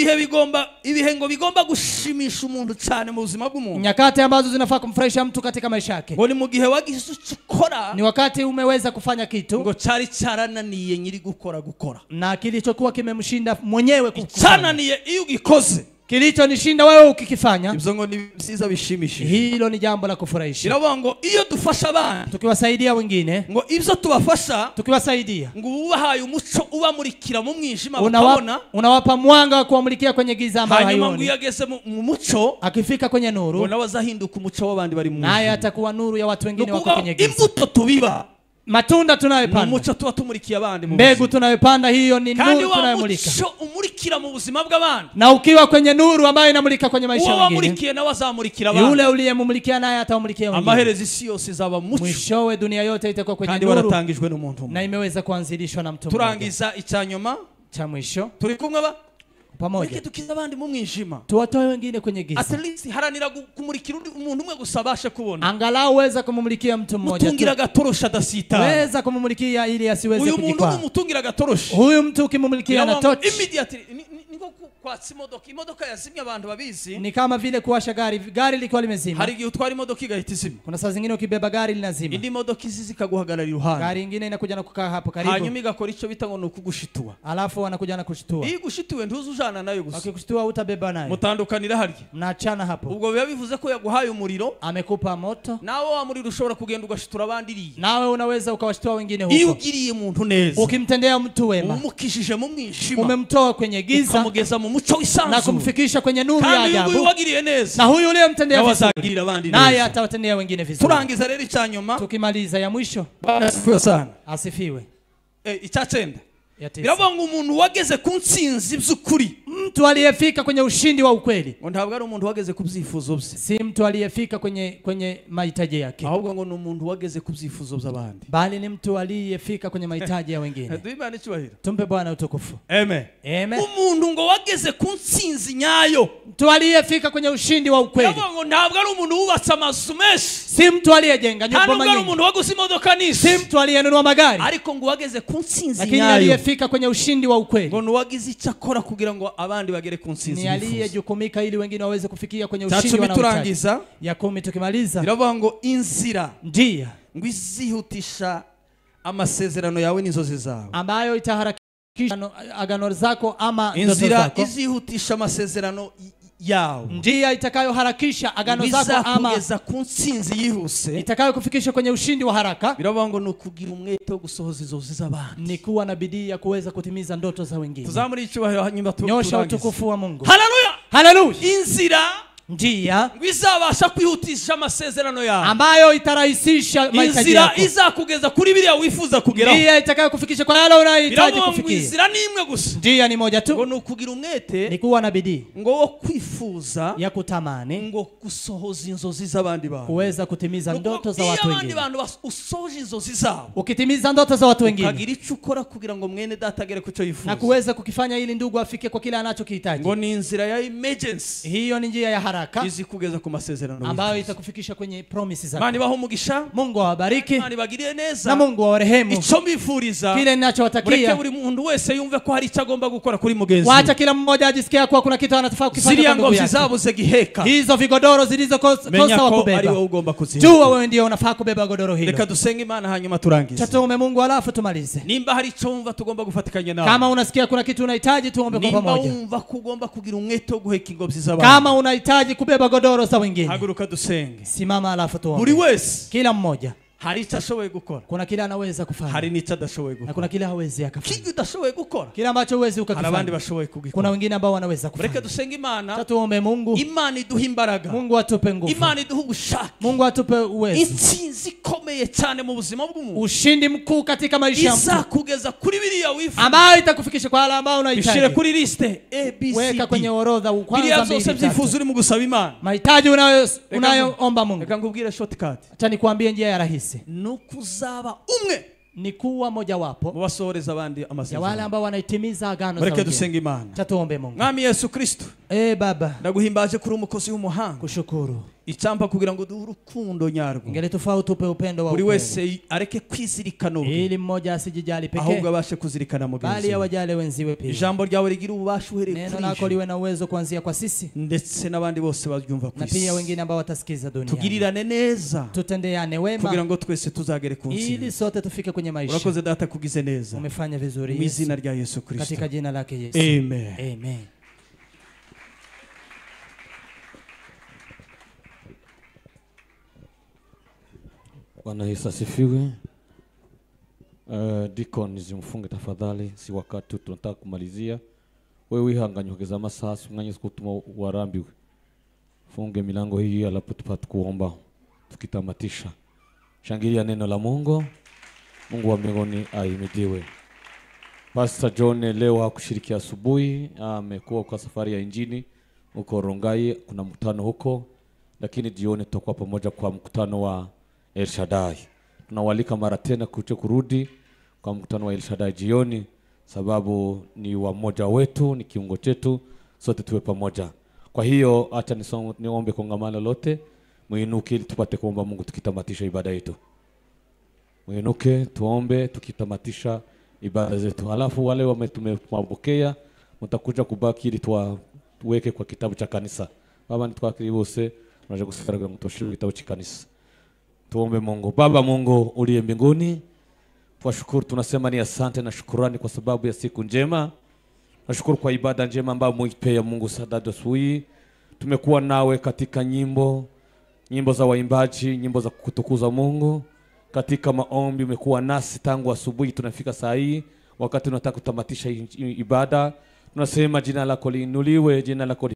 ibihe ngo bigomba gushimisha umuntu cyane mu buzima bw'umuntu, nyakati ambazo zinafaa kumfurahisha mtu katika maisha yake, ngo ni mu gihe wagize icyo ukora, ni wakati umeweza kufanya kitu, ngo cyari cyarananiye nyiri gukora, na kilichokuwa kimemshinda mwenyewe kufanya, cyananiye iyo ugikoze, kilichonishinda wewe ukikifanya, ibyo ngo ni byiza bishimishije, hilo ni jambo la kufurahisha. Biravuga ngo iyo dufasha abandi, tukiwasaidia wengine, ngo ibyo tubafasha, tukiwasaidia, ngo ubahaye umuco ubamurikira mu mwijima bakabona, unawapa mwanga wa kuwamulikia kwenye giza ambalo hanyuma haioni, ngo iyo ageze mu muco, akifika kwenye nuru, ngo nawe azahinduka umuco w'abandi bari mu mwijima, naye atakuwa nuru ya watu wengine wako kwenye giza. Imbuto tubiba, matunda tunayopanda, umuco tuba tumurikiye abandi mu mbegu tunayopanda, hiyo ni nuru tunayomulika. Kandi wa muco umurikira mu buzima bw'abandi, na ukiwa kwenye nuru ambayo inamulika kwenye maisha wengine, wengine, uwo nawe azamurikira abandi, yule uliyemumulikia naye atamulikia wengine. Amaherezo isi yose izaba muco, mwishowe dunia yote itakuwa kwenye kandi nuru, waratangijwe n'umuntu umwe, na imeweza kuanzilishwa na mtu mmoja. Turangiza icyanyuma cha mwisho, turi kumwe ba Pamoja. Dukize abandi mu mwijima. Tuwatoe wengine kwenye giza. At least haranira kumurikira umuntu umwe gusa abashe kubona. Angalau weza kumumulikia mtu mmoja. Mutungira gatoroshi adasitara. Weza kumumulikia ili asiweze kujikwaa. Uyu muntu umutungira gatoroshi. Huyu mtu ukimumulikia na tochi. Immediately niko kwatsa imodoka, imodoka yazimye abantu babizi. Ni kama vile kuwasha gari, gari likiwa limezima. Hari igihe utwara imodoka igahita izima. Kuna saa zingine ukibeba gari linazima. Indi modoka izizi ikaguhagarara iruhande. Gari nyingine inakuja na kukaa hapo karibu. Hanyuma igakora icyo bita ngo nukugushitua. Alafu wanakuja na kushtua. Iyo gushituwe ntuzujana nayo gusa. Wakikushtua utabeba nayo. Mutandukanira harya. Mnaachana hapo. Ubwo biba bivuze ko yaguhaye umuriro. Amekupa moto. Nawe wa muriro ushobora kugenda ugashitura abandi iriya. Nawe unaweza ukawashtua wengine huko. Iyo ugiriye umuntu neza. Ukimtendea mtu wema. Umukishije mu mwijima. Umemtoa kwenye giza. Ukamugeza mu mucyo w'isanzure. Na kumfikisha kwenye nuru ya ajabu. Kandi uyu neza. Na huyu uliyemtendea vizuri. Naye atawatendea wengine vizuri. Turangiza rero icyanyuma. Tukimaliza ya mwisho. Asifiwe sana. Asifiwe. Icya cyenda. Biravuga ngo umuntu wageze ku ntsinzi by'ukuri. Mtu aliyefika kwenye ushindi wa ukweli. Ngo ntabwo ari umuntu wageze ku byifuzo bye. Si mtu aliyefika kwenye mahitaji yake. Ahubwo ngo ni umuntu wageze ku byifuzo by'abandi. Bali ni mtu aliyefika kwenye mahitaji ya wengine. Duhe Imana icyubahiro. Tumpe Bwana utukufu. Amen. Amen. Umuntu ngo wageze ku ntsinzi nyayo. Mtu aliyefika kwenye ushindi wa ukweli. Biravuga ngo ntabwo ari umuntu wubatse amazu menshi. Si mtu aliyejenga nyumba nyingi. Ntabwo ari umuntu waguze imodoka nyinshi. Si mtu aliyenunua magari. Ariko ngo wageze ku ntsinzi nyayo. Aliyefika kwenye ushindi wa ukweli. Ngo nuwagize icyo akora kugira ngo abandi bagere ku ntsinzi. Ni aliyejukumika ili wengine waweze kufikia kwenye ushindi wanaohitaji. Ya 10 tukimaliza. Biravuga ngo inzira njia ngo izihutisha amasezerano yawe n'inzozi zawe. Ambayo itaharakisha agano zako ama ndoto inzira zako. Izihutisha amasezerano yawe. Njia itakayoharakisha agano zako ama izakugeza ku ntsinzi yihuse. Itakayokufikisha kwenye ushindi wa haraka. Biravuga ngo nukugira umwete wo gusohoza inzozi z'abandi. Ni kuwa na bidii ya kuweza kutimiza ndoto za wengine. Tuzamuri icyubahiro hanyuma turangize. Nyosha utukufu wa Mungu. Haleluya. Haleluya. Inzira njia ngo izabasha kwihutisha amasezerano yawe. Ambayo itarahisisha mahitaji Inzira yako. izakugeza kuri biriya wifuza kugeraho. Njia itakayokufikisha kwa yale unayohitaji Biravuga ngo kufikia. inzira ni imwe gusa. Njia ni moja tu. Ngo nukugira umwete. Ni kuwa na bidii. Ngo wo kwifuza ya kutamani ngo gusohoza inzozi z'abandi bantu. Kuweza kutimiza ndoto za watu Iyo abandi wengine. bantu usohoje inzozi zabo. Ukitimiza ndoto za watu wengine. Ukagira icyo ukora kugira ngo mwene data agere ku cyo yifuza. Na kuweza kukifanya ili ndugu afike kwa kile anachokihitaji. Ngo ni inzira ya emergency. Hiyo ni njia ya haraka izikugeza ku masezerano ambayo itakufikisha kwenye promises zako. Imana ibahe umugisha. Mungu awabariki. Imana ibagiriye neza. Na Mungu awarehemu. Icyo mbifuriza. Kile ninachowatakia. Mureke buri muntu wese yumve ko hari icyo agomba gukora kuri mugenzi. Wacha kila mmoja ajisikie kuwa kuna kitu anatafaa kukifanya Ziriya kwa ndugu ngobyi yake. zabuze giheka. Hizo vigodoro zilizokosa Menya wa ko ari kubeba. wowe ugomba kuziha. Jua wewe ndio unafaa kubeba godoro hilo. Reka dusenge Imana hanyuma turangize. Tuombe Mungu alafu tumalize. Nimba hari icyo wumva tugomba gufatikanya nawe. Kama unasikia kuna kitu unahitaji tuombe kwa Nimba pamoja. wumva ko ugomba kugira umwete wo guheka ingobyi z'abandi. Kama unahitaji kubeba godoro za wengine. Haguruka dusenge. Simama alafu tuombe. Buri wese Kila mmoja hari icyo ashoboye gukora. Kuna kile anaweza kufanya. Hari n'icyo adashoboye Na gukora. kuna kile hawezi akafanya. Kile udashoboye gukora. Kile ambacho huwezi Hari abandi ukakifanya. bashoboye kugikora. Kuna wengine ambao wanaweza kufanya. Reka dusenge Imana. Tuombe Mungu. Imana iduhe imbaraga. Mungu atupe nguvu. Imana iduhe ubushake. Mungu atupe uwezo. Intsinzi ikomeye cyane mu buzima bw'umuntu. Ushindi mkuu katika maisha ya mtu. Izakugeza kuri biriya wifuza. Ambayo itakufikisha kwa yale ambayo Ishire unahitaji. kuri liste A B C. Weka D. kwenye orodha kwanza Biriya mbili byose tatu. byifuza urimo gusaba Imana. Mahitaji unayoomba Mungu. Reka nkubwire shortcut. Acha nikwambie njia ya rahisi. Nukuzaba umwe Ni kuwa mojawapo mu basohoreza abandi ya wale amasezerano. ambao wanaitimiza agano za Mureke wengine. dusenge Imana. Tuombe Mungu. Mwami Yesu Kristo. Baba. Ndaguhimbaje kuri umukozi w'umuhanga. Kushukuru. Icyampa kugira ngo duhe urukundo nyarwo. Ingelitufaa utupe upendo wa Buri ukweli. wese areke kwizirikana ubwe. Ili mmoja asijijali pekee. Ahubwo abashe kuzirikana mugenzi. Bali awajale wenziwe pia. Ijambo ryawe rigira ububasha uhereye Neno kuri lako ije. liwe na uwezo kuanzia kwa sisi. Ndetse n'abandi bose baryumva ku Na isi. pia wengine ambao watasikiza duniani. Tugirirane neza. Tutendeane wema. Kugira ngo twese tuzagere ku Ili ntsinzi. sote tufike kwenye maisha. Urakoze data kugize neza. Umefanya vizuri Mu Yesu. izina rya Yesu Kristo. Katika jina lake Yesu. Amen. Amen. Bwana Yesu asifiwe. Deacon zimfunge tafadhali, si wakati tunataka kumalizia. Wewe wihanganye kugeza amasaha umwanya kutuma warambiwe. Funge milango hii alafu tupate kuomba tukitamatisha. Shangilia neno la Mungu. Mungu wa mbinguni ahimidiwe. Pastor John leo hakushiriki asubuhi, amekuwa kwa safari ya injili huko Rongai, kuna mkutano huko, lakini jioni tutakuwa pamoja kwa mkutano wa El Shaddai. Tunawalika mara tena kuja kurudi kwa mkutano wa El Shaddai jioni. sababu ni wamoja wetu, ni kiungo chetu, sote tuwe pamoja. Kwa hiyo acha niombe kongamano lote muinuke ili tupate kuomba Mungu tukitamatisha ibada yetu. Muinuke tuombe tukitamatisha ibada zetu. Halafu wale wametumepokea mtakuja kubaki ili tuweke kwa kitabu cha kanisa. Baba nitwakiri bose unaje gusigara kugira ngo tushire kitabu cha kanisa. Tuombe Mungu. Baba Mungu uliye mbinguni, twashukuru, tunasema ni asante na shukurani kwa sababu ya siku njema. Nashukuru kwa ibada njema ambayo muipea Mungu sadada sui. Tumekuwa nawe katika nyimbo, nyimbo za waimbaji, nyimbo za kutukuza Mungu. Katika maombi umekuwa nasi tangu asubuhi tunafika saa hii, wakati tunataka kutamatisha ibada. Tunasema jina lako liinuliwe, jina lako